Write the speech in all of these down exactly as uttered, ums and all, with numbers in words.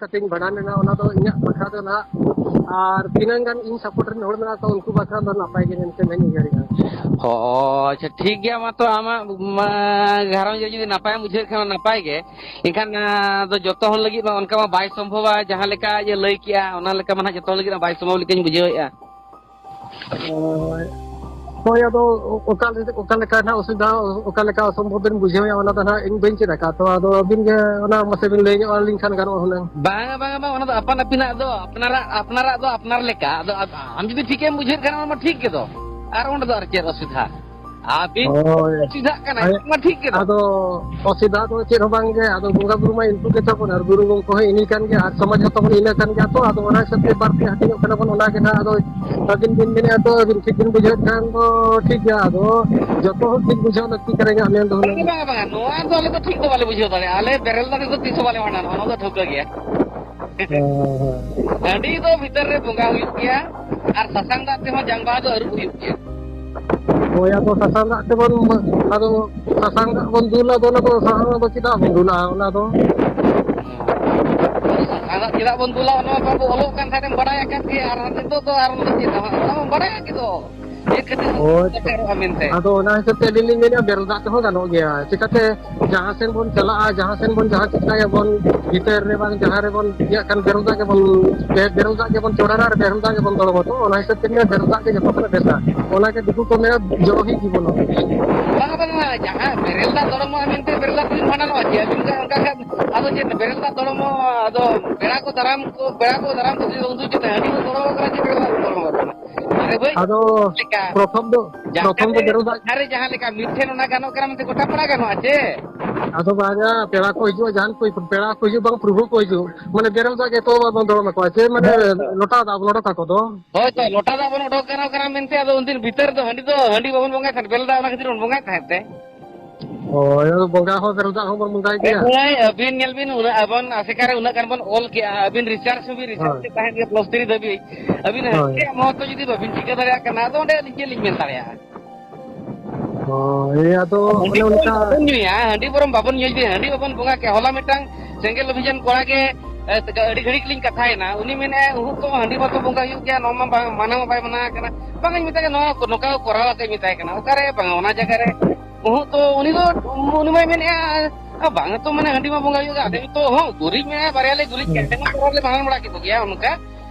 ᱠᱟᱛᱮᱧ ᱵᱷᱟᱸᱰᱟᱱ ᱮᱱᱟ, ᱚᱱᱟ ᱫᱚ ᱤᱧᱟᱹᱜ ᱵᱟᱠᱷᱨᱟ ᱫᱚ ᱱᱟᱦᱟᱜ, ᱟᱨ ᱛᱤᱱᱟᱹᱝ ᱜᱟᱱ ᱤᱧ ᱥᱟᱯᱳᱨᱴ ᱨᱮᱱ ᱦᱚᱲ ᱢᱮᱱᱟᱜ ᱠᱚᱣᱟ, ᱩᱱᱠᱩ ᱵᱟᱠᱷᱨᱟ ᱫᱚ ᱱᱟᱯᱟᱭ ᱜᱮ ᱢᱮᱱᱛᱮ ᱢᱮᱱ ᱩᱭᱦᱟᱹᱨᱮᱜᱼᱟ᱾ ᱚ, ᱟᱪᱪᱷᱟ, ᱴᱷᱤᱠ ᱜᱮᱭᱟ᱾ ᱢᱟ ᱛᱚ, ᱟᱢᱟᱜ ᱢᱟ, ᱜᱷᱟᱨᱚᱸᱡᱽ ᱨᱮ ᱡᱩᱫᱤ ᱱᱟᱯᱟᱭᱮᱢ ᱵᱩᱡᱷᱟᱹᱣᱮᱫ ᱠᱷᱟᱱ, ᱱᱟᱯᱟᱭ ᱜᱮ᱾ ᱮᱱᱠᱷᱟᱱ, ᱟᱸ, ᱫᱚ ᱡᱚᱛᱚ ᱦᱚᱲ ᱞᱟᱹᱜᱤᱫ ᱢᱟ ᱚᱱᱠᱟ ᱢᱟ ᱵᱟᱭ ᱥᱚᱢᱵᱷᱚᱵᱟ, ᱡᱟᱦᱟᱸ ᱞᱮᱠᱟ ᱤᱭᱟᱹ ᱞᱟᱹᱭ ᱠᱮᱜᱼᱟ, ᱚᱱᱟ ᱞᱮᱠᱟ ᱢᱟ ᱱᱟᱦᱟᱜ ᱡᱚᱛᱚ ᱦᱚᱲ ᱞᱟᱹᱜᱤᱫ ᱢᱟ ᱵᱟᱭ ᱥᱚᱢᱵᱷᱚᱵ ᱞᱮᱠᱟᱧ ᱵᱩᱡᱷᱟᱹᱣᱮᱫᱼᱟ᱾ ᱦᱳᱭ᱾ ᱦᱳᱭ, ᱟᱫᱚ ᱚᱠᱟ ᱞᱮ-, ᱚᱠᱟ ᱞᱮᱠᱟ ᱱᱟᱦᱟᱜ ᱚᱥᱩᱵᱤᱫᱷᱟ, ᱚᱠᱟ ᱞᱮᱠᱟ ᱚᱥᱚᱢᱵᱷᱚᱵ ᱵᱮᱱ ᱵᱩᱡᱷᱟᱹᱣᱮᱫᱼᱟ, ᱚᱱᱟ ᱫᱚ ᱱᱟᱦᱟᱜ ᱤᱧ ᱵᱟᱹᱧ ᱪᱮᱫ ᱟᱠᱟᱫ᱾ ᱛᱚ, ᱟᱫᱚ ᱟᱹᱵᱤᱱ ᱜᱮ ᱚᱱᱟ ᱢᱟᱥᱮ ᱵᱤᱱ ᱞᱟᱹᱭ ᱧᱚᱜ ᱟᱹᱞᱤᱧ ᱠᱷᱟᱱ ᱜᱟᱱᱚᱜᱼᱟ ᱦᱩᱱᱟᱹᱝ᱾ ᱵᱟᱝᱟ, ᱵᱟᱝᱟ, ᱵᱟᱝ, ᱚᱱᱟ ᱫᱚ ᱟᱯᱟᱱ ᱟᱹᱯᱤᱱᱟᱜ ᱫᱚ, ᱟᱯᱱᱟᱨᱟᱜ, ᱟᱯᱱᱟᱨᱟᱜ ᱫᱚ ᱟᱯᱱᱟᱨ ᱞᱮᱠᱟ᱾ ᱟᱫᱚ ᱟᱢ ᱡᱩᱫᱤ ᱴᱷᱤᱠᱮᱢ ᱵᱩᱡᱷᱟᱹᱣᱮᱫ ᱠᱷᱟᱱ, ᱚᱱᱟ ᱢᱟ ᱴᱷᱤᱠ ᱜᱮ ᱫᱚ᱾ ᱟᱨ ᱚᱸᱰᱮ ᱫᱚ ᱟᱨ ᱪᱮᱫ ᱚᱥᱩᱵᱤᱫᱷᱟ? ᱟᱹᱵᱤᱱ ᱦᱳᱭ᱾ ᱚᱥᱩᱵᱤᱫᱷᱟᱜ ᱠᱟᱱᱟ, ᱟᱭ-, ᱚᱱᱟ ᱴᱷᱤᱠ ᱜᱮ ᱫᱚ᱾ ᱟᱫᱚ ᱚᱥᱩᱵᱤᱫᱷᱟ ᱫᱚ ᱪᱮᱫ ᱦᱚᱸ ᱵᱟᱝ ᱜᱮ, ᱟᱫᱚ ᱵᱚᱸᱜᱟ ᱵᱩᱨᱩ ᱢᱟ ᱤᱱᱠᱩ ᱜᱮ ᱛᱟᱵᱚᱱ, ᱟᱨ ᱜᱩᱨᱩ ᱜᱚᱢᱠᱮ ᱦᱚᱸ ᱤᱱᱤ ᱠᱟᱱ ᱜᱮᱭᱟ, ᱟᱨ ᱥᱚᱢᱟᱡᱽ ᱦᱚᱸ ᱛᱟᱵᱚᱱ ᱤᱱᱟᱹ ᱠᱟᱱ ᱜᱮᱭᱟ᱾ ᱛᱚ, ᱟᱫᱚ ᱚᱱᱟ ᱦᱤᱥᱟᱹᱵ ᱛᱮ ᱵᱟᱹᱲᱛᱤ ᱦᱟᱹᱴᱤᱧᱚᱜ ᱠᱟᱱᱟ ᱵᱚᱱ, ᱚᱱᱟ ᱜᱮ ᱱᱟᱦᱟᱜ ᱟᱫᱚ ᱟᱹᱵᱤᱱ ᱵᱤᱱ ᱢᱮᱱᱮᱫᱼᱟ, ᱛᱚ ᱟᱹᱵᱤᱱ ᱴᱷᱤᱠ ᱵᱤᱱ ᱵᱩᱡᱷᱟᱹᱣᱮᱫ ᱠᱷᱟᱱ ᱫᱚ ᱴᱷᱤᱠ ᱜᱮᱭᱟ, ᱟᱫᱚ ᱡᱚᱛᱚ ᱦᱚᱲ ᱴᱷᱤᱠ ᱵᱩᱡᱷᱟᱹᱣ ᱞᱟᱹᱠᱛᱤ ᱠᱟᱱᱟ, ᱤᱧᱟᱹᱜ ᱢᱮᱱ ᱫᱚ ᱦᱩᱱᱟᱹᱝ᱾ ᱵᱟᱝᱟ, ᱵᱟᱝᱟ, ᱵᱟᱝᱟ, ᱱᱚᱣᱟ ᱫᱚ ᱟᱞᱮ ᱫᱚ ᱴᱷᱤᱠ ᱫᱚ ᱵᱟᱞᱮ ᱵᱩᱡᱷᱟᱹᱣ ᱫᱟᱲᱮᱭᱟᱜᱼᱟ, ᱟᱞᱮ ᱵᱮᱨᱮᱞ ᱫᱟᱜ ᱨᱮᱫᱚ ᱛᱤᱥ ᱦᱚᱸ ᱵᱟᱞᱮ ᱵᱷᱟᱸᱰᱟᱱᱚᱜᱼᱟ, ᱱᱚᱣᱟ ᱫᱚ ᱴᱷᱟᱹᱣᱠᱟᱹ ᱜᱮᱭᱟ᱾ ᱦᱮᱸ, ᱦᱮᱸ᱾ ᱦᱟᱺᱰᱤ ᱫᱚ ᱵᱷᱤᱛᱟᱹᱨ ᱨᱮ ᱵᱚᱸᱜᱟ ᱦᱩᱭᱩᱜ ᱜᱮᱭᱟ, ᱟᱨ ᱥᱟᱥᱟᱝ ᱫᱟᱜ ᱛᱮᱦᱚᱸ ᱡᱟᱝ ᱵᱟᱦᱟ ᱫᱚ ᱟᱹᱨᱩᱵ ᱦᱩᱭᱩᱜ ᱜᱮᱭᱟ᱾ ᱦᱳᱭ, ᱟᱫᱚ ᱥᱟᱥᱟᱝ ᱫᱟᱜ ᱛᱮᱵᱚᱱ, ᱟᱫᱚ ᱥᱟᱥᱟᱝ ᱫᱟᱜ ᱵᱚᱱ ᱫᱩᱞᱟ, ᱟᱫᱚ ᱚᱱᱟ ᱫᱚ ᱥᱟᱥᱟᱝ ᱫᱟᱜ ᱫᱚ ᱪᱮᱫᱟᱜ ᱵᱚᱱ ᱫᱩᱞᱟ? ᱚᱱᱟ ᱫᱚ ᱥᱟᱥᱟᱝ ᱫᱟᱜ ᱪᱮᱫᱟᱜ ᱵᱚᱱ ᱫᱩᱞᱟ? ᱚᱱᱟ ᱵᱟᱵᱚ ᱚᱞᱚᱜ ᱠᱟᱱ ᱛᱟᱦᱮᱸᱫ ᱮᱢ ᱵᱟᱲᱟᱭ ᱟᱠᱟᱫ ᱜᱮᱭᱟ, ᱟᱨ ᱱᱤᱛᱚᱜ ᱫᱚ ᱟᱨ ᱚᱱᱟ ᱫᱚ ᱪᱮᱫ ᱦᱚᱸ ᱵᱟᱵᱚᱱ ᱵᱟᱲᱟᱭᱟ ᱪᱮᱫ ᱦᱚᱸ᱾ ᱪᱮᱫ ᱠᱷᱟᱹᱛᱤᱨ ᱦᱳᱭ᱾ ᱫᱚᱨᱠᱟᱨᱚᱜᱼᱟ ᱢᱮᱱᱛᱮ᱾ ᱟᱫᱚ ᱚᱱᱟ ᱦᱤᱥᱟᱹᱵ ᱛᱮ ᱟᱹᱞᱤᱧ ᱞᱤᱧ ᱢᱮᱱᱟ, ᱵᱮᱨᱮᱞ ᱫᱟᱜ ᱛᱮᱦᱚᱸ ᱜᱟᱱᱚᱜ ᱜᱮᱭᱟ᱾ ᱪᱤᱠᱟᱹᱛᱮ ᱡᱟᱦᱟᱸ ᱥᱮᱱ ᱵᱚᱱ ᱪᱟᱞᱟᱜᱼᱟ, ᱡᱟᱦᱟᱸ ᱥᱮᱱ ᱵᱚᱱ ᱡᱟᱦᱟᱸ ᱪᱤᱠᱟᱹᱭᱟᱵᱚᱱ, ᱵᱷᱤᱛᱟᱹᱨ ᱨᱮ ᱵᱟᱝ ᱡᱟᱦᱟᱸ ᱨᱮᱵᱚᱱ ᱤᱭᱟᱹᱜ ᱠᱷᱟᱱ, ᱵᱮᱨᱮᱞ ᱫᱟᱜ ᱜᱮᱵᱚᱱ, ᱵᱮ-, ᱵᱮᱨᱮᱞ ᱫᱟᱜ ᱜᱮᱵᱚᱱ ᱪᱚᱰᱚᱨᱟ ᱟᱨ ᱵᱮᱨᱮᱞ ᱫᱟᱜ ᱜᱮᱵᱚᱱ ᱫᱚᱲᱚᱢᱟ᱾ ᱛᱚ, ᱚᱱᱟ ᱦᱤᱥᱟᱹᱵ ᱛᱮ ᱞᱟᱹᱭᱟ, ᱵᱮᱨᱮᱞ ᱫᱟᱜ ᱜᱮ ᱡᱚᱛᱚ ᱠᱷᱚᱱᱟᱜ ᱵᱮᱥᱟ᱾ ᱚᱱᱟ ᱜᱮ ᱫᱤᱠᱩ ᱠᱚ ᱢᱮᱱᱟ, ᱡᱚᱞ ᱦᱤ ᱡᱤᱵᱚᱱ᱾ ᱵᱟᱝᱟ, ᱵᱟᱝᱟ, ᱡᱟᱦᱟᱸ ᱵᱮᱨᱮᱞ ᱫᱟᱜ ᱫᱚᱲᱚᱢᱚᱜᱼᱟ ᱢᱮᱱᱛᱮ ᱵᱮᱨᱮᱞ ᱫᱟᱜ ᱛᱮᱵᱤᱱ ᱵᱷᱟᱸᱰᱟᱱᱚᱜᱼᱟ ᱪᱮ? ᱟᱹᱵᱤᱱ ᱫᱚ ᱚᱱᱠᱟ ᱠᱷᱟᱱ ᱟᱫᱚ ᱪᱮᱫ ᱵᱮᱨᱮᱞ ᱫᱟᱜ ᱫᱚᱲᱚᱢᱚᱜᱼᱟ? ᱟᱫᱚ ᱯᱮᱲᱟ ᱠᱚ ᱫᱟᱨᱟᱢ ᱠᱚ, ᱯᱮᱲᱟ ᱠᱚ ᱫᱟᱨᱟᱢ ᱠᱚ ᱩᱱᱫᱩ ᱪᱮᱫ ᱦᱟᱺᱰᱤ ᱠᱚ ᱫᱚᱲᱚᱢ ᱠᱟᱱᱟ ᱪᱮ ᱵᱮᱨᱮᱞ ᱫᱟᱜ ᱫᱚᱲᱚᱢ ᱠᱟᱱᱟ? ᱟᱨᱮ ᱵᱷᱟᱹᱭ, ᱟᱫᱚ ᱞᱮᱠᱟ᱾ ᱯᱨᱚᱛᱷᱚᱢ ᱫᱚ, ᱡᱟᱦᱟᱸ ᱯᱨᱚᱛᱷᱚᱢ ᱫᱚ ᱨᱮ, ᱵᱮᱨᱮᱞ ᱫᱟᱜ᱾ ᱡᱟᱦᱟᱸ ᱨᱮ ᱡᱟᱦᱟᱸ ᱞᱮᱠᱟ ᱢᱤᱫ ᱴᱷᱮᱱ ᱚᱱᱟ ᱜᱟᱱᱚᱜ ᱠᱟᱱᱟ ᱢᱮᱱᱛᱮ ᱜᱚᱴᱟ ᱯᱟᱲᱟ ᱜᱟᱱᱚᱜᱼᱟ ᱪᱮ? ᱟᱫᱚ ᱵᱟᱝᱟ, ᱯᱮᱲᱟ ᱠᱚ ᱦᱤᱡᱩᱜᱼᱟ, ᱡᱟᱦᱟᱱ ᱠᱚ ᱯᱮᱲᱟ ᱠᱚ ᱦᱤᱡᱩᱜ, ᱵᱟᱝ ᱯᱨᱚᱵᱷᱩ ᱠᱚ ᱦᱤᱡᱩᱜ, ᱢᱟᱱᱮ ᱵᱮᱨᱮᱞ ᱫᱟᱜ ᱜᱮ ᱛᱚ ᱵᱚᱱ ᱫᱚᱲᱚᱢ ᱟᱠᱚᱣᱟ ᱪᱮ, ᱢᱟᱱᱮ ᱦᱳᱭ, ᱦᱳᱭ᱾ ᱞᱚᱴᱟ ᱫᱟᱜ, ᱞᱚᱴᱟ ᱠᱚ ᱫᱚ᱾ ᱦᱳᱭ ᱛᱚ, ᱞᱚᱴᱟ ᱫᱟᱜ ᱵᱚᱱ ᱚᱰᱚᱠ ᱠᱟᱱᱟ, ᱠᱟᱱᱟ ᱢᱮᱱᱛᱮ, ᱟᱫᱚ ᱩᱱᱫᱤᱱ ᱵᱷᱤᱛᱟᱹᱨ ᱨᱮᱫᱚ ᱦᱟᱺᱰᱤ ᱫᱚ, ᱦᱟᱺᱰᱤ ᱵᱟᱵᱚᱱ ᱵᱚᱸᱜᱟᱭ ᱛᱟᱦᱮᱸᱫ, ᱵᱮᱨᱮᱞ ᱫᱟᱜ ᱚᱱᱟ ᱠᱷᱟᱹᱛᱤᱨ ᱵᱚᱱ ᱵᱚᱸᱜᱟᱭ ᱛᱟᱦᱮᱸᱫ ᱛᱮ᱾ ᱦᱳᱭ, ᱟᱫᱚ ᱵᱚᱸᱜᱟ ᱦᱚᱸ ᱵᱮᱨᱮᱞ ᱫᱟᱜ ᱦᱚᱸᱵᱚᱱ ᱵᱚᱸᱜᱟᱭ ᱜᱮᱭᱟ᱾ ᱦᱳᱭ, ᱟᱹᱵᱤᱱ ᱧᱮᱞ ᱵᱤᱱ, ᱩᱱᱟᱹᱜ ᱟᱵᱚᱱ ᱟᱥᱮᱠᱟ ᱨᱮ ᱩᱱᱟᱹᱜ ᱜᱟᱱ ᱵᱚᱱ ᱚᱞ ᱠᱮᱜᱼᱟ, ᱟᱹᱵᱤᱱ ᱨᱤᱥᱟᱨᱪ ᱦᱚᱸᱵᱤᱱ ᱨᱤᱥᱟᱨᱪ ᱦᱳᱭ᱾ ᱮᱫ ᱛᱟᱦᱮᱸᱫ ᱜᱮ ᱯᱞᱟᱥ ᱛᱷᱨᱤ ᱫᱷᱟᱹᱵᱤᱡ, ᱟᱹᱵᱤᱱ ᱦᱳᱭ᱾ ᱦᱟᱹᱴᱤᱧᱟᱜ ᱢᱚᱦᱚᱛ ᱡᱩᱫᱤ ᱵᱟᱹᱵᱤᱱ ᱴᱷᱤᱠᱟᱹ ᱫᱟᱲᱮᱭᱟᱜ ᱠᱟᱱᱟ, ᱟᱫᱚ ᱚᱸᱰᱮ ᱟᱹᱞᱤᱧ ᱪᱮᱫ ᱞᱤᱧ ᱢᱮᱱ ᱫᱟᱲᱮᱭᱟᱜᱼᱟ? ᱦᱳᱭ, ᱟᱫᱚ ᱦᱟᱺᱰᱤ ᱚᱱᱮ ᱵᱚᱨᱚᱝ ᱚᱱᱠᱟ ᱵᱟᱵᱚᱱ ᱧᱩᱭᱟ, ᱦᱟᱺᱰᱤ ᱵᱚᱨᱚᱝ ᱵᱟᱵᱚᱱ ᱧᱩᱭᱟ, ᱡᱩᱫᱤ ᱦᱟᱺᱰᱤ ᱵᱟᱵᱚᱱ ᱵᱚᱸᱜᱟ ᱠᱮᱭᱟ, ᱦᱚᱞᱟ ᱢᱤᱫᱴᱟᱝ ᱥᱮᱸᱜᱮᱞ ᱚᱵᱷᱤᱡᱟᱱ ᱠᱚᱲᱟ ᱜᱮ, ᱟᱹᱰᱤ ᱜᱷᱟᱹᱲᱤᱡ ᱞᱤᱧ ᱠᱟᱛᱷᱟᱭᱮᱱᱟ, ᱩᱱᱤ ᱢᱮᱱᱮᱫᱼᱟ, "ᱩᱦᱩᱜ ᱛᱚ ᱦᱟᱺᱰᱤ ᱢᱟᱛᱚ ᱵᱚᱸᱜᱟ ᱦᱩᱭᱩᱜ ᱜᱮᱭᱟ, ᱱᱚᱣᱟ ᱢᱟ ᱵᱟᱝ, ᱢᱟᱱᱟ ᱢᱟ ᱵᱟᱭ ᱢᱟᱱᱟ ᱟᱠᱟᱱᱟ, ᱵᱟᱝ ᱤᱧ ᱢᱮᱛᱟᱭ ᱠᱟᱱᱟ, ᱱᱚᱣᱟ ᱠᱚ, ᱱᱚᱝᱠᱟ ᱠᱚ ᱠᱚᱨᱟᱣᱟ ᱥᱮ?" ᱢᱮᱛᱟᱭ ᱠᱟᱱᱟ, ᱚᱠᱟᱨᱮ ᱵᱟᱝᱟ, ᱚᱱᱟ ᱡᱟᱭᱜᱟ ᱨᱮ ᱩᱦᱩᱜ ᱛᱚ ᱩᱱᱤ ᱫᱚ, ᱩᱱᱤ ᱢᱟᱭ ᱢᱮᱱᱮᱫᱼᱟ, "ᱵᱟᱝ ᱛᱚ, ᱢᱟᱱᱮ ᱦᱟᱺᱰᱤ ᱢᱟ ᱵᱚᱸᱜᱟ ᱦᱩᱭᱩᱜ ᱜᱮᱭᱟ, ᱟᱫᱚ ᱛᱚ ᱦᱚᱸ ᱜᱩᱨᱤᱡ ᱢᱮᱱᱟᱜᱼᱟ, ᱵᱟᱨᱭᱟ ᱞᱮ ᱜᱩᱨᱤᱡ ᱠᱟᱜ ᱠᱟᱱᱟ, ᱯᱚᱨᱚᱵᱽ ᱞᱮ ᱢᱟᱲᱟᱝ ᱵᱟᱲᱟ ᱠᱮᱫ ᱜᱮᱭᱟ ᱚᱱᱠᱟ,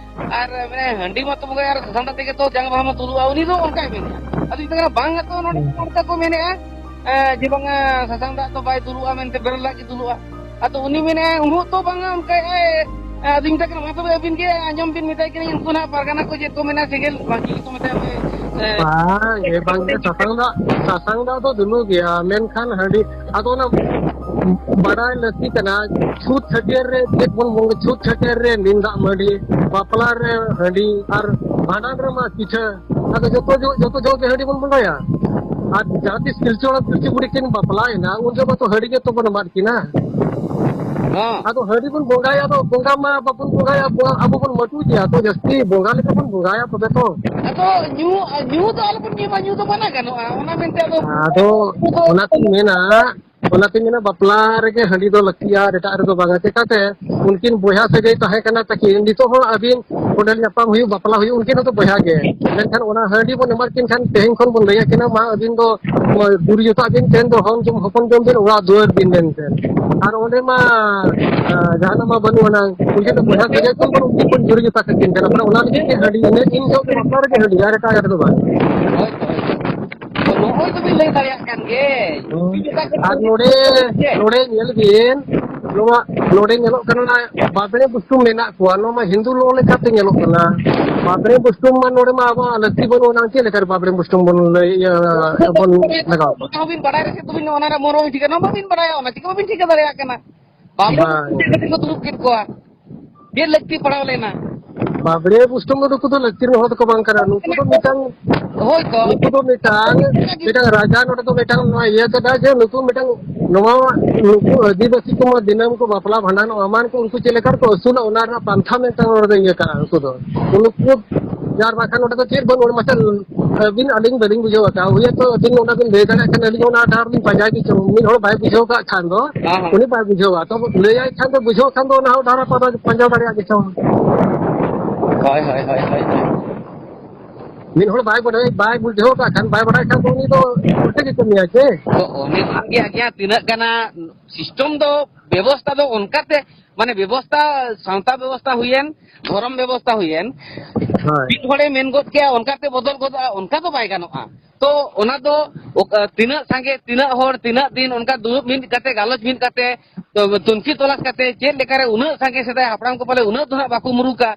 ᱟᱨ ᱢᱟᱱᱮ ᱦᱟᱺᱰᱤ ᱢᱟᱛᱚ ᱵᱚᱸᱜᱟᱭᱟ ᱟᱨ ᱥᱟᱥᱟᱝ ᱫᱟᱜ ᱛᱮᱜᱮ ᱛᱚ ᱡᱟᱝ ᱵᱟᱦᱟ ᱢᱟ ᱛᱩᱞᱩᱜᱼᱟ", ᱩᱱᱤ ᱫᱚ ᱚᱱᱠᱟᱭ ᱢᱮᱱᱮᱫᱼᱟ᱾ ᱟᱫᱚ ᱢᱮᱛᱟᱭ ᱠᱟᱱᱟ, "ᱵᱟᱝᱟ ᱛᱚ, ᱱᱚᱰᱮ ᱚᱱᱠᱟ ᱠᱚ ᱢᱮᱱᱮᱫᱼᱟ, ᱮ, ᱡᱮ ᱵᱟᱝᱟ ᱥᱟᱥᱟᱝ ᱫᱟᱜ ᱫᱚ ᱵᱟᱭ ᱛᱩᱞᱩᱜᱼᱟ ᱢᱮᱱᱛᱮ, ᱵᱮᱨᱮᱞ ᱫᱟᱜ ᱜᱮ ᱛᱩᱞᱩᱜᱼᱟ᱾" ᱟᱫᱚ ᱩᱱᱤ ᱢᱮᱱᱮᱫᱼᱟᱭ, "ᱩᱦᱩᱜ ᱛᱚ ᱵᱟᱝᱟ, ᱚᱱᱠᱟᱭ ᱟᱭ᱾" ᱟᱫᱚᱧ ᱢᱮᱛᱟᱭ ᱠᱟᱱᱟ, "ᱢᱟ ᱛᱚᱵᱮ ᱟᱹᱵᱤᱱ ᱜᱮ ᱟᱸᱡᱚᱢ ᱵᱤᱱ", ᱢᱮᱛᱟᱭ ᱠᱟᱹᱱᱟᱹᱧ, ᱩᱱᱠᱩ ᱱᱟᱦᱟᱜ ᱯᱟᱨᱜᱟᱱᱟ ᱠᱚ ᱪᱮᱫ ᱠᱚ ᱢᱮᱱᱟ, ᱥᱮᱸᱜᱮᱞ ᱵᱟᱝ ᱪᱮᱫ ᱠᱚ ᱢᱮᱛᱟᱭᱟ, ᱚᱱᱮ, ᱮ, ᱵᱟᱝ ᱜᱮ, ᱥᱟᱥᱟᱝ ᱫᱟᱜ, ᱥᱟᱥᱟᱝ ᱫᱟᱜ ᱫᱚ ᱫᱩᱞᱩᱜ ᱜᱮᱭᱟ, ᱢᱮᱱᱠᱷᱟᱱ ᱦᱟᱺᱰᱤ, ᱟᱫᱚ ᱚᱱᱟ ᱵᱟᱰᱟᱭ ᱞᱟᱹᱠᱛᱤ ᱠᱟᱱᱟ, ᱪᱷᱩᱛ ᱪᱷᱟᱹᱴᱭᱟᱹᱨ ᱨᱮ ᱪᱮᱫ ᱵᱚᱱ ᱵᱚᱸᱜᱟ, ᱪᱷᱩᱛ ᱪᱷᱟᱹᱴᱭᱟᱹᱨ ᱨᱮ ᱱᱤᱢ ᱫᱟᱜ ᱢᱟᱹᱰᱤ, ᱵᱟᱯᱞᱟ ᱨᱮ ᱦᱟᱺᱰᱤ, ᱟᱨ ᱵᱷᱟᱸᱰᱟᱱ ᱨᱮᱢᱟ ᱯᱤᱴᱷᱟᱹ, ᱟᱫᱚ ᱡᱚᱛᱚ ᱡᱚ-, ᱡᱚᱛᱚ ᱡᱚᱜ ᱜᱮ ᱦᱟᱺᱰᱤ ᱵᱚᱱ ᱵᱚᱸᱜᱟᱭᱟ᱾ ᱟᱨ ᱡᱟᱦᱟᱸ ᱛᱤᱥ ᱯᱤᱞᱪᱩ ᱦᱟᱲᱟᱢ ᱯᱤᱞᱪᱩ ᱵᱩᱲᱦᱤ ᱠᱤᱱ ᱵᱟᱯᱞᱟᱭᱮᱱᱟ, ᱩᱱ ᱡᱚᱠᱷᱚᱱ ᱛᱚ ᱦᱟᱺᱰᱤ ᱜᱮᱛᱚ ᱵᱚᱱ ᱮᱢᱟᱫ ᱠᱤᱱᱟ᱾ ᱦᱮᱸ᱾ ᱟᱫᱚ ᱦᱟᱺᱰᱤ ᱵᱚᱱ ᱵᱚᱸᱜᱟᱭᱟ, ᱟᱫᱚ ᱵᱚᱸᱜᱟ ᱢᱟ ᱵᱟᱵᱚᱱ ᱵᱚᱸᱜᱟᱭᱟ, ᱵᱚ-, ᱟᱵᱚ ᱵᱚᱱ ᱢᱟᱹᱴᱩ ᱜᱮᱭᱟ, ᱛᱚ ᱡᱟᱹᱥᱛᱤ ᱵᱚᱸᱜᱟ ᱞᱮᱠᱟ ᱵᱚᱱ ᱵᱚᱸᱜᱟᱭᱟ ᱛᱚᱵᱮ ᱛᱚ᱾ ᱟᱫᱚ ᱧᱩ, ᱧᱩ ᱫᱚ ᱟᱞᱚᱵᱚᱱ ᱧᱩᱭ ᱢᱟ, ᱧᱩ ᱫᱚ ᱢᱟᱱᱟ ᱜᱟᱱᱚᱜᱼᱟ, ᱚᱱᱟ ᱢᱮᱱᱛᱮ ᱟᱫᱚ ᱟᱫᱚ ᱩᱱᱠᱩ ᱫᱚ ᱚᱱᱟᱛᱤᱧ ᱢᱮᱱᱟ, ᱚᱱᱟᱛᱤᱧ ᱢᱮᱱᱟ, ᱵᱟᱯᱞᱟ ᱨᱮᱜᱮ ᱦᱟᱺᱰᱤ ᱫᱚ ᱞᱟᱹᱠᱛᱤᱭᱟ, ᱟᱨ ᱮᱴᱟᱜ ᱨᱮᱫᱚ ᱵᱟᱝᱟ᱾ ᱪᱮᱠᱟᱛᱮ? ᱩᱱᱠᱤᱱ ᱵᱚᱭᱦᱟ ᱥᱟᱹᱜᱟᱹᱭ ᱛᱟᱦᱮᱸ ᱠᱟᱱᱟ ᱛᱟᱹᱠᱤᱱ, ᱱᱤᱛᱚᱜ ᱦᱚᱸ ᱟᱹᱵᱤᱱ ᱠᱚᱸᱰᱮᱞ ᱧᱟᱯᱟᱢ ᱦᱩᱭᱩᱜ, ᱵᱟᱯᱞᱟ ᱦᱩᱭᱩᱜ, ᱩᱱᱠᱤᱱ ᱦᱚᱸᱛᱚ ᱵᱚᱭᱦᱟ ᱜᱮ᱾ ᱢᱮᱱᱠᱷᱟᱱ ᱚᱱᱟ ᱦᱟᱺᱰᱤ ᱵᱚᱱ ᱮᱢᱟ ᱠᱤᱱ ᱠᱷᱟᱱ, ᱛᱮᱦᱮᱧ ᱠᱷᱚᱱ ᱵᱚᱱ ᱞᱟᱹᱭ ᱟᱹᱠᱤᱱᱟ, "ᱢᱟ, ᱟᱹᱵᱤᱱ ᱫᱚ, ᱢᱟ, ᱫᱩᱨᱤ ᱡᱚᱛᱟᱜ ᱵᱤᱱ, ᱛᱮᱦᱮᱧ ᱫᱚ ᱦᱚᱱ ᱡᱚᱢ, ᱦᱚᱯᱚᱱ ᱡᱚᱢ ᱵᱤᱱ, ᱚᱲᱟᱜ ᱫᱩᱣᱟᱹᱨ ᱵᱤᱱ" ᱢᱮᱱᱛᱮ᱾ ᱟᱨ ᱚᱸᱰᱮ ᱢᱟ, ᱟ, ᱡᱟᱦᱟᱱᱟᱜ ᱢᱟ ᱵᱟᱹᱱᱩᱜ ᱟᱱᱟᱝ᱾ ᱩᱱᱠᱤᱱ ᱫᱚ ᱵᱚᱭᱦᱟ ᱥᱟᱹᱜᱟᱹᱭ ᱠᱷᱚᱱ ᱵᱚᱱ, ᱩᱱᱠᱤᱱ ᱵᱚᱱ ᱡᱩᱨᱤ ᱡᱚᱛᱟ ᱠᱟᱹᱠᱤᱱ ᱠᱟᱱᱟ᱾ ᱢᱟᱱᱮ ᱚᱱᱟ ᱞᱟᱹᱜᱤᱫ ᱜᱮ ᱦᱟᱺᱰᱤ, ᱤᱱᱟᱹ ᱤᱱ ᱡᱚᱦᱚᱜ ᱜᱮ ᱵᱟᱯᱞᱟ ᱨᱮᱜᱮ ᱦᱟᱺᱰᱤ, ᱟᱨ ᱮᱴᱟᱜᱟᱜ ᱨᱮᱫᱚ ᱵᱟᱝ᱾ ᱦᱳᱭ, ᱦᱳᱭ᱾ ᱛᱚ ᱱᱚᱜᱼᱚᱭ ᱛᱚᱵᱤᱱ ᱞᱟᱹᱭ ᱫᱟᱲᱮᱭᱟᱜ ᱠᱟᱱ ᱜᱮ᱾ ᱦᱩᱸ᱾ ᱟᱨ ᱱᱚᱰᱮ, ᱱᱚᱰᱮ ᱧᱮᱞ ᱵᱤᱱ, ᱱᱚᱣᱟ ᱱᱚᱰᱮ ᱧᱮᱞᱚᱜ ᱠᱟᱱᱟ, ᱵᱟᱵᱽᱲᱮ ᱵᱩᱥᱴᱩᱢ ᱢᱮᱱᱟᱜ ᱠᱚᱣᱟ, ᱱᱚᱣᱟ ᱢᱟ ᱦᱤᱱᱫᱩ ᱞᱚ ᱞᱮᱠᱟᱛᱮ ᱧᱮᱞᱚᱜ ᱠᱟᱱᱟ᱾ ᱵᱟᱵᱽᱲᱮ ᱵᱩᱥᱴᱩᱢ ᱢᱟ ᱱᱚᱰᱮ ᱢᱟ ᱟᱵᱚᱣᱟᱜ ᱞᱟᱹᱠᱛᱤ ᱵᱟᱹᱱᱩᱜ ᱟᱱᱟ, ᱪᱮᱫ ᱞᱮᱠᱟᱨᱮ ᱵᱟᱵᱽᱲᱮ ᱵᱩᱥᱴᱩᱢ ᱵᱚᱱ ᱞᱟᱹᱭ, ᱤᱭᱟᱹ, ᱵᱚᱱ ᱞᱟᱜᱟᱣ ᱠᱚᱣᱟ? ᱚᱱᱟ ᱦᱚᱸᱵᱤᱱ ᱵᱟᱲᱟᱭ ᱨᱮᱥᱮ ᱛᱚᱵᱤᱱ ᱚᱱᱟ ᱨᱮ ᱢᱚᱨᱚ ᱴᱷᱤᱠᱟ, ᱱᱚᱣᱟ ᱵᱟᱵᱤᱱ ᱵᱟᱲᱟᱭᱟ, ᱚᱱᱟ ᱪᱤᱠᱟᱹ ᱵᱟᱵᱤᱱ ᱴᱷᱤᱠᱟᱹ ᱫᱟᱲᱮᱭᱟᱜ ᱠᱟᱱᱟ? ᱵᱟᱵᱽᱲᱮ ᱵᱟᱝ᱾ ᱵᱩᱥᱴᱩᱢ ᱪᱮᱫ ᱠᱷᱟᱹᱛᱤᱨ ᱠᱚ ᱫᱩᱲᱩᱵ ᱠᱮᱫ ᱠᱚᱣᱟ? ᱪᱮᱫ ᱞᱟᱹᱠᱛᱤ ᱯᱟᱲᱟᱣ ᱞᱮᱱᱟ? ᱵᱟᱵᱽᱲᱮ ᱵᱩᱥᱴᱩᱢ ᱫᱚ ᱱᱩᱠᱩ ᱫᱚ ᱞᱟᱹᱠᱛᱤ ᱨᱮᱱ ᱦᱚᱲ ᱫᱚᱠᱚ ᱵᱟᱝ ᱠᱟᱱᱟ᱾ ᱱᱩᱠᱩ ᱫᱚ ᱢᱤᱫᱴᱟᱝ, ᱦᱳᱭ ᱛᱚ᱾ ᱱᱩᱠᱩ ᱫᱚ ᱢᱤᱫᱴᱟᱝ, ᱢᱤᱫᱴᱟᱝ ᱨᱟᱡᱟ ᱱᱚᱰᱮ ᱫᱚ ᱢᱤᱫᱴᱟᱝ ᱱᱚᱣᱟ ᱤᱭᱟᱹ ᱠᱟᱫᱟ ᱡᱮ ᱱᱩᱠᱩ ᱢᱤᱫᱴᱟᱝ ᱱᱚᱣᱟ, ᱱᱩᱠᱩ ᱟᱹᱫᱤᱵᱟᱹᱥᱤ ᱠᱚᱢᱟ ᱫᱤᱱᱟᱹᱢ ᱠᱚ ᱵᱟᱯᱞᱟ ᱵᱷᱟᱸᱰᱟᱱᱚᱜᱼᱟ, ᱮᱢᱟᱱ ᱠᱚ, ᱩᱱᱠᱩ ᱪᱮᱫ ᱞᱮᱠᱟ ᱨᱮᱠᱚ ᱟᱹᱥᱩᱞᱟ, ᱚᱱᱟ ᱨᱮᱱᱟᱜ ᱯᱟᱱᱛᱷᱟ ᱢᱤᱫᱴᱟᱝ ᱱᱚᱰᱮ ᱫᱚ ᱤᱭᱟᱹ ᱠᱟᱱᱟ᱾ ᱩᱱᱠᱩ ᱫᱚ, ᱱᱩᱠᱩ ᱟᱨ ᱵᱟᱝᱠᱷᱟᱱ ᱱᱚᱰᱮ ᱫᱚ ᱪᱮᱫ ᱵᱟᱹᱱᱩᱜᱼᱟ? ᱢᱟᱥᱮ ᱟᱹᱵᱤᱱ, ᱟᱹᱞᱤᱧ ᱵᱟᱹᱞᱤᱧ ᱵᱩᱡᱷᱟᱹᱣ ᱟᱠᱟᱫᱼᱟ᱾ ᱦᱩᱭᱛᱳ ᱟᱹᱵᱤᱱ ᱚᱱᱟ ᱵᱤᱱ ᱞᱟᱹᱭ ᱫᱟᱲᱮᱭᱟᱜ ᱠᱷᱟᱱ, ᱟᱹᱞᱤᱧ ᱚᱱᱟ ᱰᱟᱦᱟᱨ ᱞᱤᱧ ᱯᱟᱸᱡᱟᱭ ᱜᱮ ᱪᱚᱝ᱾ ᱢᱤᱫ ᱦᱚᱲ ᱵᱟᱭ ᱵᱩᱡᱷᱟᱹᱣ ᱠᱟᱜ ᱠᱷᱟᱱ ᱫᱚ, ᱦᱮᱸ, ᱦᱮᱸ᱾ ᱩᱱᱤ ᱵᱟᱭ ᱵᱩᱡᱷᱟᱹᱣᱟ᱾ ᱛᱚ ᱞᱟᱹᱭᱟᱭ ᱠᱷᱟᱱ ᱫᱚ, ᱵᱩᱡᱷᱟᱹᱣ ᱠᱷᱟᱱ ᱫᱚ, ᱚᱱᱟ ᱦᱚᱸ ᱰᱟᱦᱟᱨ ᱯᱟᱸᱡᱟ, ᱯᱟᱸᱡᱟ ᱫᱟᱲᱮᱭᱟᱜ ᱜᱮ ᱪᱚᱝ᱾ ᱦᱳᱭ, ᱦᱳᱭ, ᱦᱳᱭ, ᱦᱳᱭ, ᱦᱳᱭ᱾ ᱢᱤᱫ ᱦᱚᱲ ᱵᱟᱭ ᱵᱟᱰᱟᱭ, ᱵᱟᱭ ᱵᱩᱡᱷᱟᱹᱣ ᱠᱟᱜ ᱠᱷᱟᱱ, ᱵᱟᱭ ᱵᱟᱰᱟᱭ ᱠᱷᱟᱱ ᱫᱚ, ᱩᱱᱤ ᱫᱚ ᱩᱞᱴᱟᱹ ᱜᱮ ᱠᱟᱹᱢᱤᱭᱟ ᱪᱮ? ᱛᱚ ᱚᱱᱮ ᱚᱱᱟᱜᱮ ᱟᱜᱮ ᱛᱤᱱᱟᱹᱜ ᱜᱟᱱ system ᱫᱚ, ᱵᱮᱵᱚᱥᱛᱷᱟ ᱫᱚ ᱚᱱᱠᱟᱛᱮ, ᱢᱟᱱᱮ ᱵᱮᱵᱚᱥᱛᱷᱟ, ᱥᱟᱶᱛᱟ ᱵᱮᱵᱚᱥᱛᱷᱟ ᱦᱩᱭᱮᱱ, ᱫᱷᱚᱨᱚᱢ ᱵᱮᱵᱚᱥᱛᱷᱟ ᱦᱩᱭᱮᱱ, ᱦᱳᱭ᱾ ᱢᱤᱫ ᱦᱚᱲᱮ ᱢᱮᱱ ᱜᱚᱫ ᱠᱮᱭᱟ, ᱚᱱᱠᱟᱛᱮ ᱵᱚᱫᱚᱞ ᱜᱚᱫᱚᱜᱼᱟ, ᱚᱱᱠᱟ ᱫᱚ ᱵᱟᱭ ᱜᱟᱱᱚᱜᱼᱟ᱾ ᱛᱚ ᱚᱱᱟ ᱫᱚ ᱚᱠᱟ, ᱛᱤᱱᱟᱹᱜ ᱥᱟᱸᱜᱮ, ᱛᱤᱱᱟᱹᱜ ᱦᱚᱲ, ᱛᱤᱱᱟᱹᱜ ᱫᱤᱱ ᱚᱱᱠᱟ ᱫᱩᱲᱩᱵ ᱢᱤᱫ ᱠᱟᱛᱮ, ᱜᱟᱞᱚᱪ ᱢᱤᱫ ᱠᱟᱛᱮ, ᱛᱚ ᱛᱩᱱᱠᱷᱤ ᱛᱚᱞᱟᱥ ᱠᱟᱛᱮ ᱪᱮᱫ ᱞᱮᱠᱟᱨᱮ ᱩᱱᱟᱹᱜ ᱥᱟᱸᱜᱮ ᱥᱮᱫᱟᱭ ᱦᱟᱯᱲᱟᱢ ᱠᱚ ᱯᱟᱞᱮ ᱩᱱᱟᱹᱜ ᱫᱚ ᱦᱟᱸᱜ ᱵᱟᱠᱚ ᱢᱩᱨᱩᱠᱟ,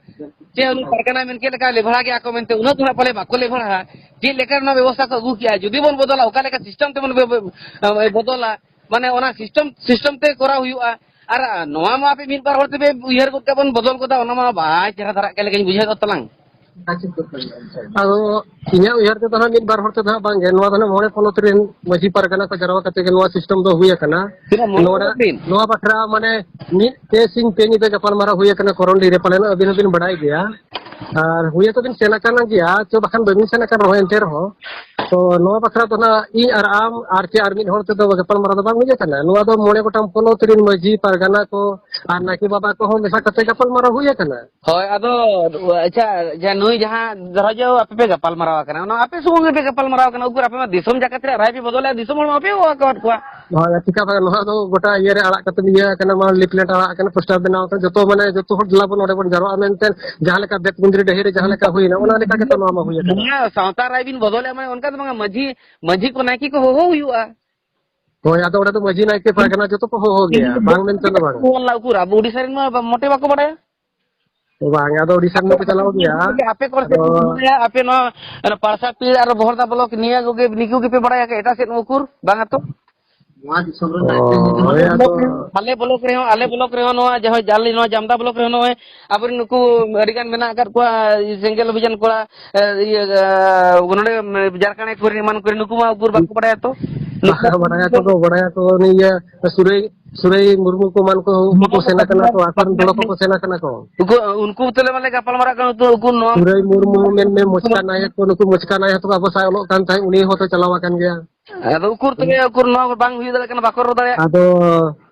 ᱪᱮ ᱩᱱᱤ ᱯᱟᱨᱜᱟᱱᱟ ᱢᱮᱱ ᱠᱮᱫ ᱞᱮᱠᱟ ᱞᱮᱵᱷᱲᱟ ᱜᱮᱭᱟ ᱠᱚ ᱢᱮᱱᱛᱮ ᱩᱱᱟᱹᱜ ᱫᱚ ᱦᱟᱸᱜ ᱯᱟᱞᱮ ᱵᱟᱠᱚ ᱞᱮᱵᱷᱲᱟᱜᱼᱟ᱾ ᱪᱮᱫ ᱞᱮᱠᱟ ᱨᱮ ᱱᱚᱣᱟ ᱵᱮᱵᱚᱥᱛᱷᱟ ᱠᱚ ᱟᱹᱜᱩ ᱠᱮᱜᱼᱟ, ᱡᱩᱫᱤ ᱵᱚᱱ ᱵᱚᱫᱚᱞᱟ, ᱚᱠᱟ ᱞᱮᱠᱟ system ᱛᱮᱵᱚᱱ ᱵᱮ-, ᱵᱮ-, ᱵᱚᱫᱚᱞᱟ, ᱢᱟᱱᱮ ᱚᱱᱟ system, system ᱛᱮ ᱠᱚᱨᱟᱣ ᱦᱩᱭᱩᱜᱼᱟ᱾ ᱟᱨ ᱱᱚᱣᱟ ᱢᱟ ᱟᱯᱮ ᱢᱤᱫ ᱵᱟᱨ ᱦᱚᱲ ᱛᱮᱯᱮ ᱩᱭᱦᱟᱹᱨ ᱜᱚᱫ ᱠᱟᱜ ᱵᱚᱱ ᱵᱚᱫᱚᱞ ᱜᱚᱫᱟ, ᱚᱱᱟ ᱢᱟ ᱵᱟᱭ ᱪᱮᱦᱨᱟ ᱫᱷᱟᱨᱟᱜ ᱠᱟᱱ ᱞᱮᱠᱟᱧ ᱵᱩᱡᱷᱟᱹᱣ ᱜᱚᱫ ᱛᱟᱞᱟᱝ᱾ ᱟᱫᱚ ᱤᱧᱟᱹᱜ ᱩᱭᱦᱟᱹᱨ ᱛᱮᱫᱚ ᱦᱟᱸᱜ ᱢᱤᱫ ᱵᱟᱨ ᱦᱚᱲ ᱛᱮᱫᱚ ᱦᱟᱸᱜ ᱵᱟᱝᱜᱮ, ᱱᱚᱣᱟ ᱫᱚ ᱦᱟᱸᱜ ᱢᱚᱬᱮ ᱯᱚᱱᱚᱛ ᱨᱮᱱ ᱢᱟᱹᱡᱷᱤ ᱯᱟᱨᱜᱟᱱᱟ ᱠᱚ ᱡᱟᱨᱣᱟ ᱠᱟᱛᱮ ᱜᱮ ᱱᱚᱣᱟ system ᱫᱚ ᱦᱩᱭ ᱟᱠᱟᱱᱟ᱾ ᱛᱤᱱᱟᱹᱜ ᱢᱚᱬᱮ ᱱᱚᱣᱟ, ᱯᱚᱱᱚᱛ ᱨᱮᱱ? ᱱᱚᱣᱟ ᱵᱟᱠᱷᱨᱟ ᱢᱟᱱᱮ ᱢᱤᱫ ᱯᱮ ᱥᱤᱧ ᱯᱮ ᱧᱤᱫᱟᱹ ᱜᱟᱯᱟᱞᱢᱟᱨᱟᱣ ᱦᱩᱭ ᱟᱠᱟᱱᱟ ᱠᱚᱨᱚᱱᱰᱤ ᱨᱮ, ᱯᱟᱞᱮᱱ ᱟᱹᱵᱤᱱ ᱦᱚᱸᱵᱤᱱ ᱵᱟᱰᱟᱭ ᱜᱮᱭᱟ᱾ ᱟᱨ ᱦᱩᱭ ᱟᱠᱚ ᱵᱤᱱ ᱥᱮᱱ ᱟᱠᱟᱱ ᱜᱮᱭᱟ, ᱪᱚ ᱵᱟᱠᱷᱟᱱ ᱵᱟᱹᱵᱤᱱ ᱥᱮᱱ ᱟᱠᱟᱱ ᱨᱮᱦᱚᱸ, ᱮᱱᱛᱮ ᱨᱮᱦᱚᱸ ᱛᱚ ᱱᱚᱣᱟ ᱵᱟᱠᱷᱨᱟ ᱫᱚ ᱱᱟᱜ ᱤᱧ ᱟᱨ ᱟᱢ ᱟᱨ ᱪᱮ ᱟᱨ ᱢᱤᱫ ᱦᱚᱲ ᱛᱮᱫᱚ ᱜᱟᱯᱟᱞᱢᱟᱨᱟᱣ ᱫᱚ ᱵᱟᱝ ᱦᱩᱭ ᱟᱠᱟᱱᱟ᱾ ᱱᱚᱣᱟ ᱫᱚ ᱢᱚᱬᱮ ᱜᱚᱴᱟᱝ ᱯᱚᱱᱚᱛ ᱨᱮᱱ ᱢᱟᱹᱡᱷᱤ ᱯᱟᱨᱜᱟᱱᱟ ᱠᱚ ᱟᱨ ᱱᱟᱭᱠᱮ ᱵᱟᱵᱟ ᱠᱚᱦᱚᱸ ᱢᱮᱥᱟ ᱠᱟᱛᱮ ᱜᱟᱯᱟᱞᱢᱟᱨᱟᱣ ᱦᱩᱭ ᱟᱠᱟᱱᱟ᱾ ᱦᱳᱭ, ᱟᱫᱚ, ᱟᱪᱪᱷᱟ, ᱡᱟ ᱱᱩᱭ ᱡᱟᱦᱟᱸ ᱫᱷᱚᱨᱚ ᱡᱮ ᱟᱯᱮ ᱯᱮ ᱜᱟᱯᱟᱞᱢᱟᱨᱟᱣ ᱟᱠᱟᱱᱟ, ᱚᱱᱟ ᱟᱯᱮ ᱥᱩᱢᱩᱝ ᱜᱮᱯᱮ ᱜᱟᱯᱟᱞᱢᱟᱨᱟᱣ ᱟᱠᱟᱱᱟ, ᱩᱠᱩᱨ ᱟᱯᱮ ᱢᱟ ᱫᱤᱥᱚᱢ ᱡᱟᱠᱟᱛ ᱨᱮᱭᱟᱜ ᱨᱟᱭ ᱯᱮ ᱵᱚᱫᱚᱞᱮᱫᱼᱟ, ᱫᱤᱥᱚᱢ ᱦᱚᱲ ᱢᱟ ᱵᱟᱯᱮ ᱦᱚᱦᱚ ᱟᱠᱟᱫ ᱠᱚᱣᱟ᱾ ᱦᱳᱭ, ᱪᱤᱠᱟ ᱵᱟᱝ, ᱱᱚᱣᱟ ᱫᱚ ᱜᱚᱴᱟ ᱤᱭᱟᱹ ᱨᱮ ᱟᱲᱟᱜ ᱠᱟᱛᱮ ᱤᱭᱟᱹ ᱟᱠᱟᱱᱟ, ᱢᱟ leaflet ᱟᱲᱟᱜ ᱟᱠᱟᱱᱟ, poster ᱵᱮᱱᱟᱣ ᱟᱠᱟᱱᱟ, ᱡᱚᱛᱚ ᱢᱟᱱᱮ ᱡᱚᱛᱚ ᱦᱚᱲ ᱫᱮᱞᱟ ᱵᱚᱱ ᱱᱚᱰᱮ ᱵᱚᱱ ᱡᱟᱨᱣᱟᱜᱼᱟ ᱢᱮᱱᱛᱮ, ᱡᱟᱦᱟᱸ ᱞᱮᱠᱟ ᱵᱮᱛᱠᱩᱸᱫᱽᱨᱤ ᱰᱟᱹᱦᱤ ᱨᱮ ᱡᱟᱦᱟᱸ ᱞᱮᱠᱟ ᱦᱩᱭᱱᱟ, ᱚᱱᱟ ᱞᱮᱠᱟ ᱜᱮᱛᱚ ᱱᱚᱣᱟ ᱢᱟ ᱦᱩᱭ ᱟᱠᱟᱱᱟ᱾ ᱱᱚᱣᱟ ᱥᱟᱶᱛᱟ ᱨᱟᱭ ᱵᱤᱱ ᱵᱚᱫᱚᱞᱮᱫᱼᱟ, ᱢᱟᱱᱮ ᱚᱱᱠᱟ ᱫᱚ ᱵᱟᱝᱟ, ᱢᱟᱹᱡᱷᱤ, ᱢᱟᱹᱡᱷᱤ ᱠᱚ ᱱᱟᱭᱠᱮ ᱠᱚ ᱦᱚᱦᱚ ᱦᱩᱭᱩᱜᱼᱟ᱾ ᱦᱳᱭ, ᱟᱫᱚ ᱚᱸᱰᱮ ᱫᱚ ᱢᱟᱹᱡᱷᱤ ᱱᱟᱭᱠᱮ ᱯᱟᱨᱜᱟᱱᱟ ᱡᱚᱛᱚ ᱠᱚ ᱦᱚᱦᱚ ᱜᱮᱭᱟ, ᱵᱟᱝ ᱢᱮᱱᱛᱮ ᱫᱚ ᱵᱟᱝ᱾ ᱚᱞᱟ ᱩᱠᱩᱨ, ᱟᱵᱚ ᱳᱰᱤᱥᱟ ᱨᱮᱱ ᱢᱟ ᱢᱚᱴᱮ ᱵᱟᱠᱚ ᱵᱟᱲᱟᱭᱟ᱾ ᱵᱟᱝ, ᱟᱫᱚ ᱳᱰᱤᱥᱟ ᱨᱮᱱ ᱫᱚᱠᱚ ᱪᱟᱞᱟᱣ ᱜᱮᱭᱟ᱾ ᱟᱯᱮ ᱠᱚᱨᱮ ᱥᱮᱫ ᱟᱫᱚ ᱵᱟᱲᱟᱭᱟ, ᱟᱯᱮ ᱱᱚᱣᱟ, ᱚᱱᱟ ᱯᱟᱲᱥᱟ ᱯᱤᱲ ᱟᱨ ᱵᱚᱦᱚᱲᱫᱟ ᱵᱞᱚᱠ ᱱᱤᱭᱟᱹ ᱠᱚᱜᱮ, ᱱᱤᱠᱩ ᱜᱮᱯᱮ ᱵᱟᱲᱟᱭᱟ, ᱮᱴᱟᱜ ᱥᱮᱫ ᱩᱠᱩᱨ, ᱵᱟᱝᱟ ᱛᱚ? ᱱᱚᱣᱟ ᱫᱤᱥᱚᱢ ᱨᱮ ᱚ, ᱦᱳᱭ, ᱟᱫᱚ ᱟᱞᱮ ᱵᱞᱚᱠ ᱨᱮᱦᱚᱸ, ᱟᱞᱮ ᱵᱞᱚᱠ ᱨᱮᱦᱚᱸ ᱱᱚᱣᱟ ᱡᱟᱦᱟᱸ ᱡᱟᱞᱤ, ᱱᱚᱣᱟ ᱡᱟᱢᱫᱟ ᱵᱞᱚᱠ ᱨᱮᱦᱚᱸ ᱱᱚᱜᱼᱚᱭ ᱟᱵᱚᱨᱮᱱ ᱱᱩᱠᱩ ᱟᱹᱰᱤ ᱜᱟᱱ ᱢᱮᱱᱟᱜ ᱟᱠᱟᱫ ᱠᱚᱣᱟ, ᱥᱮᱸᱜᱮᱞ ᱚᱵᱷᱤᱡᱟᱱ ᱠᱚᱲᱟ, ᱮ, ᱤᱭᱟᱹ, ᱮ, ᱱᱚᱰᱮ ᱡᱷᱟᱲᱠᱷᱚᱸᱰ ᱠᱚᱨᱮ ᱮᱢᱟᱱ ᱠᱚᱨᱮ, ᱱᱩᱠᱩ ᱢᱟ ᱩᱠᱩᱨ ᱵᱟᱠᱚ ᱵᱟᱲᱟᱭᱟ ᱛᱚ᱾ ᱵᱟᱝ, ᱵᱟᱲᱟᱭᱟᱠᱚ ᱫᱚ, ᱵᱟᱲᱟᱭᱟᱠᱚ ᱩᱱᱤ ᱤᱭᱟᱹ ᱥᱩᱨᱟᱹᱭ, ᱥᱩᱨᱟᱹᱭ ᱢᱩᱨᱢᱩ ᱠᱚ ᱮᱢᱟᱱ ᱠᱚ, ᱩᱱᱠᱩ ᱠᱚ ᱥᱮᱱ ᱟᱠᱟᱱᱟ ᱠᱚ, ᱟᱠᱚᱨᱮᱱ ᱵᱚᱲᱚ ᱠᱚᱠᱚ ᱥᱮᱱ ᱟᱠᱟᱱᱟ ᱠᱚ᱾ ᱩᱱᱠᱩ, ᱩᱱᱠᱩ ᱛᱮᱞᱮ ᱢᱟᱞᱮ ᱜᱟᱯᱟᱞ ᱢᱟᱨᱟᱜ ᱠᱟᱱᱟ, ᱩᱱᱠᱩ, ᱩᱱᱠᱩ ᱱᱚᱣᱟ ᱥᱩᱨᱟᱹᱭ ᱢᱩᱨᱢᱩ ᱢᱮᱱᱢᱮ, ᱢᱚᱪᱠᱟ ᱱᱟᱭᱚᱠ ᱠᱚ, ᱱᱩᱠᱩ ᱢᱚᱪᱠᱟ ᱱᱟᱭᱚᱠ ᱛᱟᱠᱚ ᱟᱵᱚ ᱥᱟᱶ ᱚᱞᱚᱜ ᱠᱟᱱ ᱛᱟᱦᱮᱸᱫ, ᱩᱱᱤ ᱦᱚᱸᱛᱚ ᱪᱟᱞᱟᱣ ᱟᱠᱟᱱ ᱜᱮᱭᱟ᱾ ᱟᱫᱚ ᱩᱠᱩᱨ ᱛᱚᱵᱮ, ᱩᱠᱩᱨ ᱱᱚᱣᱟ ᱠᱚ ᱵᱟᱝ ᱦᱩᱭ ᱫᱟᱲᱮᱭᱟᱜ ᱠᱟᱱᱟ, ᱵᱟᱠᱚ ᱨᱚᱲ ᱫᱟᱲᱮᱭᱟᱜ᱾ ᱟᱫᱚ,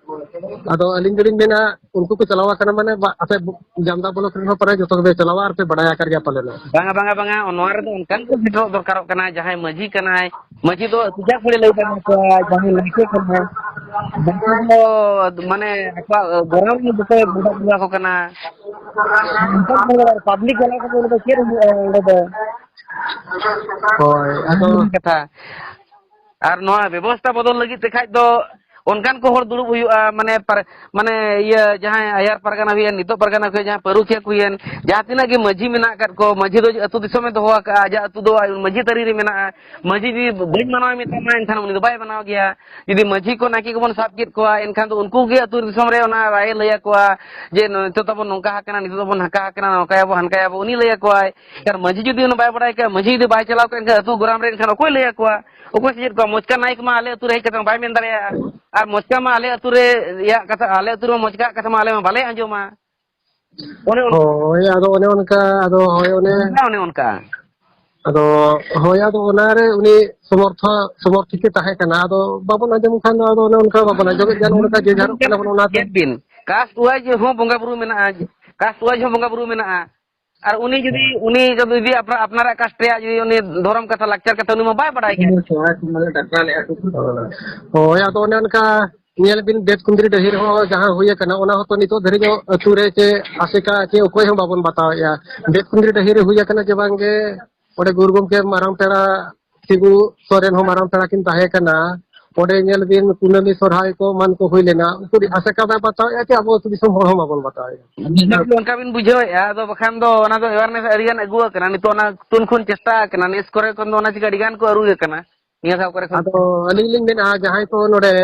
ᱟᱫᱚ ᱟᱹᱞᱤᱧ ᱫᱚᱞᱤᱧ ᱢᱮᱱᱟ, ᱩᱱᱠᱩ ᱠᱚ ᱪᱟᱞᱟᱣ ᱟᱠᱟᱱᱟ, ᱢᱟᱱᱮ, ᱵᱟ-, ᱟᱯᱮ ᱡᱟᱢᱫᱟ ᱵᱞᱚᱠ ᱨᱮᱱ ᱦᱚᱸ ᱯᱟᱨᱟ ᱡᱚᱛᱚ ᱜᱮᱯᱮ ᱪᱟᱞᱟᱣᱟ ᱟᱨ ᱯᱮ ᱵᱟᱲᱟᱭ ᱟᱠᱟᱫ ᱜᱮᱭᱟ ᱯᱟᱞᱮᱱ᱾ ᱵᱟᱝᱟ, ᱵᱟᱝᱟ, ᱵᱟᱝᱟ, ᱱᱚᱣᱟ ᱨᱮᱫᱚ ᱚᱱᱠᱟᱱ ᱠᱚ ᱥᱮᱴᱮᱨᱚᱜ ᱫᱚᱨᱠᱟᱨᱚᱜ ᱠᱟᱱᱟ, ᱡᱟᱦᱟᱸᱭ ᱢᱟᱹᱡᱷᱤ ᱠᱟᱱᱟᱭ, ᱢᱟᱹᱡᱷᱤ ᱫᱚ ᱥᱤᱫᱷᱟᱹ ᱠᱷᱟᱹᱲᱤ ᱞᱟᱹᱭ ᱫᱟᱲᱮ ᱟᱠᱚᱣᱟ, ᱡᱟᱦᱟᱸᱭ ᱱᱟᱭᱠᱮ ᱠᱟᱱᱟᱭ, ᱵᱟᱝᱠᱷᱟᱱ ᱫᱚ, ᱢᱟᱱᱮ, ᱟᱠᱚᱣᱟᱜ ᱜᱚᱨᱚᱢ ᱨᱮ ᱵᱟᱠᱚ ᱵᱚᱸᱜᱟ ᱵᱩᱨᱩ ᱟᱠᱚ ᱠᱟᱱᱟ᱾ ᱚᱱᱠᱟᱱ ᱦᱚᱲ ᱟᱨ ᱯᱟᱵᱽᱞᱤᱠ ᱡᱟᱭᱜᱟ ᱠᱚᱫᱚ ᱚᱸᱰᱮ ᱫᱚ ᱪᱮᱫ ᱦᱩᱭᱩᱜᱼᱟ ᱚᱸᱰᱮ ᱫᱚ? ᱦᱳᱭ, ᱟᱫᱚ ᱠᱟᱛᱷᱟ᱾ ᱟᱨ ᱱᱚᱣᱟ ᱵᱮᱵᱚᱥᱛᱷᱟ ᱵᱚᱫᱚᱞ ᱞᱟᱹᱜᱤᱫ ᱛᱮ ᱠᱷᱟᱡ ᱫᱚ ᱚᱱᱠᱟᱱ ᱠᱚ ᱦᱚᱲ ᱫᱩᱲᱩᱵ ᱦᱩᱭᱩᱜᱼᱟ, ᱢᱟᱱᱮ ᱯᱟᱨ-, ᱢᱟᱱᱮ ᱤᱭᱟᱹ ᱡᱟᱦᱟᱸᱭ ᱟᱭᱟᱨ ᱯᱟᱨᱜᱟᱱᱟ ᱦᱩᱭᱮᱱ, ᱱᱤᱛᱚᱜ ᱯᱟᱨᱜᱟᱱᱟ ᱦᱩᱭᱮᱱ, ᱡᱟᱦᱟᱸ ᱯᱟᱹᱨᱩᱠᱷᱤᱭᱟᱹ ᱠᱚ ᱦᱩᱭᱮᱱ, ᱡᱟᱦᱟᱸ ᱛᱤᱱᱟᱹᱜ ᱜᱮ ᱢᱟᱹᱡᱷᱤ ᱢᱮᱱᱟᱜ ᱟᱠᱟᱫ ᱠᱚ, ᱢᱟᱹᱡᱷᱤ ᱫᱚ ᱟᱹᱛᱩ ᱫᱤᱥᱚᱢᱮ ᱫᱚᱦᱚ ᱟᱠᱟᱫᱼᱟ, ᱟᱡᱟᱜ ᱟᱹᱛᱩ ᱫᱚ ᱟᱡ ᱢᱟᱹᱡᱷᱤ ᱛᱟᱹᱨᱤ ᱨᱮ ᱢᱮᱱᱟᱜᱼᱟ᱾ ᱢᱟᱹᱡᱷᱤ ᱡᱩᱫᱤ ᱵᱟᱹᱧ ᱢᱟᱱᱟᱣ ᱢᱮᱛᱟᱢᱟ, ᱮᱱᱠᱷᱟᱱ ᱩᱱᱤ ᱫᱚ ᱵᱟᱭ ᱢᱟᱱᱟᱣ ᱜᱮᱭᱟ᱾ ᱡᱩᱫᱤ ᱢᱟᱹᱡᱷᱤ ᱠᱚ ᱱᱟᱭᱠᱮ ᱠᱚᱵᱚᱱ ᱥᱟᱵ ᱠᱮᱫ ᱠᱚᱣᱟ, ᱮᱱᱠᱷᱟᱱ ᱫᱚ ᱩᱱᱠᱩ ᱜᱮ ᱟᱹᱛᱩ ᱫᱤᱥᱚᱢ ᱨᱮ ᱚᱱᱟ ᱨᱟᱭᱮ ᱞᱟᱹᱭ ᱟᱠᱚᱣᱟ ᱡᱮ ᱱᱤᱛᱚᱜ ᱫᱚᱵᱚᱱ ᱱᱚᱝᱠᱟ ᱟᱠᱟᱱᱟ, ᱱᱤᱛᱚᱜ ᱫᱚᱵᱚᱱ ᱦᱟᱱᱠᱟ ᱟᱠᱟᱱᱟ, ᱱᱚᱝᱠᱟᱭᱟᱵᱚ ᱦᱟᱱᱠᱟᱭᱟᱵᱚ, ᱩᱱᱤ ᱞᱟᱹᱭ ᱟᱠᱚᱣᱟᱭ᱾ ᱟᱨ ᱢᱟᱹᱡᱷᱤ ᱡᱩᱫᱤ ᱚᱱᱟ ᱵᱟᱭ ᱵᱟᱲᱟᱭ ᱠᱷᱟᱡ, ᱢᱟᱹᱡᱷᱤ ᱡᱩᱫᱤ ᱵᱟᱭ ᱪᱟᱞᱟᱣ ᱠᱷᱟᱡ, ᱮᱱᱠᱷᱟᱱ ᱟᱹᱛᱩ ᱜᱚᱨᱟᱢ ᱨᱮ ᱮᱱᱠᱷᱟᱱ ᱚᱠᱚᱭ ᱞᱟᱹᱭ ᱟᱠᱚᱣᱟ? ᱚᱠᱚᱭ ᱥᱮᱪᱮᱫ ᱠᱚᱣᱟ? ᱢᱚᱪᱠᱟ ᱱᱟᱭᱠᱮ ᱢᱟ ᱟᱞᱮ ᱟᱹᱛᱩ ᱨᱮ ᱦᱮᱡ ᱠᱟᱛᱮ ᱵᱟᱭ ᱢᱮᱱ ᱫᱟᱲᱮᱭᱟᱜᱼᱟ᱾ ᱟᱨ ᱢᱚᱪᱠᱟ ᱢᱟ ᱟᱞᱮ ᱟᱹᱛᱩ ᱨᱮ ᱤᱭᱟᱜ ᱠᱟᱛᱷᱟ, ᱟᱞᱮ ᱟᱹᱛᱩ ᱨᱮ ᱢᱚᱪᱠᱟᱜ ᱠᱟᱛᱷᱟ ᱢᱟ ᱟᱞᱮ ᱢᱟ ᱵᱟᱞᱮ ᱟᱸᱡᱚᱢᱟ᱾ ᱚᱱᱮ ᱚᱱ- ᱦᱳᱭ, ᱟᱫᱚ ᱚᱱᱮ ᱚᱱᱠᱟ, ᱟᱫᱚ ᱦᱳᱭ, ᱚᱱᱮ ᱚᱱᱠᱟ, ᱚᱱᱮ ᱚᱱᱠᱟ᱾ ᱟᱫᱚ ᱦᱳᱭ, ᱟᱫᱚ ᱚᱱᱟᱨᱮ ᱩᱱᱤ ᱥᱚᱢᱚᱨᱛᱷᱚ-, ᱥᱚᱢᱚᱨᱛᱷᱤᱛ ᱮ ᱛᱟᱦᱮᱸ ᱠᱟᱱᱟ᱾ ᱟᱫᱚ ᱵᱟᱵᱚᱱ ᱟᱸᱡᱚᱢ ᱠᱷᱟᱱ ᱫᱚ, ᱟᱫᱚ ᱚᱱᱮ ᱚᱱᱠᱟ ᱵᱟᱵᱚᱱ ᱟᱸᱡᱚᱢᱮᱫ ᱠᱟᱱ, ᱚᱱᱠᱟ ᱡᱮ ᱡᱟᱦᱟᱨᱚᱜ ᱠᱟᱱᱟ ᱵᱚᱱ, ᱚᱱᱟᱛᱮ᱾ ᱧᱮᱞ ᱵᱤᱱ, ᱠᱟᱥᱴ ᱣᱟᱭᱤᱡ ᱦᱚᱸ ᱵᱚᱸᱜᱟ ᱵᱩᱨᱩ ᱢᱮᱱᱟᱜᱼᱟ, ᱠᱟᱥᱴ ᱣᱟᱭᱤᱡ ᱦᱚᱸ ᱵᱚᱸᱜᱟ ᱵᱩᱨᱩ ᱢᱮᱱᱟᱜᱼᱟ᱾ ᱟᱨ ᱩᱱᱤ ᱡᱩᱫᱤ, ᱩᱱᱤ ᱡᱩᱫᱤ ᱟᱯᱱᱟ-, ᱟᱯᱱᱟᱨᱟᱜ ᱠᱟᱥᱴ ᱨᱮᱭᱟᱜ ᱡᱩᱫᱤ ᱩᱱᱤ ᱫᱷᱚᱨᱚᱢ ᱠᱟᱛᱷᱟ, ᱞᱟᱠᱪᱟᱨ ᱠᱟᱛᱷᱟ ᱩᱱᱤ ᱢᱟ ᱵᱟᱭ ᱵᱟᱲᱟᱭ ᱜᱮᱭᱟ᱾ ᱦᱳᱭ, ᱟᱫᱚ ᱚᱱᱮ ᱚᱱᱠᱟ ᱧᱮᱞ ᱵᱤᱱ, ᱵᱮᱛᱠᱩᱸᱫᱽᱨᱤ ᱰᱟᱹᱦᱤ ᱨᱮᱦᱚᱸ ᱡᱟᱦᱟᱸ ᱦᱩᱭ ᱟᱠᱟᱱᱟ, ᱚᱱᱟ ᱦᱚᱸᱛᱚ ᱱᱤᱛᱚᱜ ᱫᱷᱟᱹᱨᱤᱡ ᱦᱚᱸ ᱟᱹᱛᱩ ᱨᱮ ᱪᱮ ᱟᱥᱮᱠᱟ ᱪᱮ ᱚᱠᱚᱭ ᱦᱚᱸ ᱵᱟᱵᱚᱱ ᱵᱟᱛᱟᱣᱮᱫᱼᱟ᱾ ᱵᱮᱛᱠᱩᱸᱫᱽᱨᱤ ᱰᱟᱹᱦᱤ ᱨᱮ ᱦᱩᱭ ᱟᱠᱟᱱᱟ ᱡᱮ ᱵᱟᱝ ᱜᱮ ᱚᱸᱰᱮ ᱜᱩᱨᱩ ᱜᱚᱢᱠᱮ ᱢᱟᱨᱟᱝ ᱯᱮᱲᱟ ᱥᱤᱵᱩ ᱥᱚᱨᱮᱱ ᱦᱚᱸ ᱢᱟᱨᱟᱝ ᱯᱮᱲᱟ ᱠᱤᱱ ᱛᱟᱦᱮᱸ ᱠᱟᱱᱟ᱾ ᱚᱸᱰᱮ ᱧᱮᱞ ᱵᱤᱱ, ᱠᱩᱱᱟᱹᱢᱤ ᱥᱚᱨᱦᱟᱭ ᱠᱚ ᱮᱢᱟᱱ ᱠᱚ ᱦᱩᱭ ᱞᱮᱱᱟ, ᱩᱱᱠᱩ ᱟᱥᱮᱠᱟ ᱵᱟᱭ ᱵᱟᱛᱟᱣᱮᱫᱼᱟ ᱪᱮ ᱟᱵᱚ ᱟᱹᱛᱩ ᱫᱤᱥᱚᱢ ᱦᱚᱲ ᱦᱚᱸ ᱵᱟᱵᱚᱱ ᱵᱟᱛᱟᱣᱮᱫᱼᱟ᱾ ᱟᱹᱵᱤᱱ ᱚᱱᱠᱟ ᱵᱤᱱ ᱵᱩᱡᱷᱟᱹᱣᱮᱫᱼᱟ, ᱟᱫᱚ ᱵᱟᱠᱷᱟᱱ ᱫᱚ ᱚᱱᱟ ᱫᱚ awareness ᱟᱹᱰᱤ ᱜᱟᱱ ᱟᱹᱜᱩ ᱟᱠᱟᱱᱟ, ᱱᱤᱛᱚᱜ ᱚᱱᱟ ᱛᱩᱱ ᱠᱷᱚᱱ ᱪᱮᱥᱴᱟ ᱟᱠᱟᱱᱟ, ᱱᱮᱥ ᱠᱚᱨᱮ ᱠᱷᱚᱱ ᱫᱚ ᱚᱱᱟ ᱪᱤᱠᱟᱹ ᱟᱹᱰᱤ ᱜᱟᱱ ᱠᱚ ᱟᱹᱨᱩ ᱟᱠᱟᱱᱟ ᱱᱤᱭᱟᱹ ᱫᱷᱟᱣ ᱠᱚᱨᱮ ᱠᱷᱚᱱ᱾ ᱟᱫᱚ ᱟᱹᱞᱤᱧ ᱞᱤᱧ ᱢᱮᱱᱟ, ᱡᱟᱦᱟᱸᱭ ᱠᱚ ᱱᱚᱰᱮ,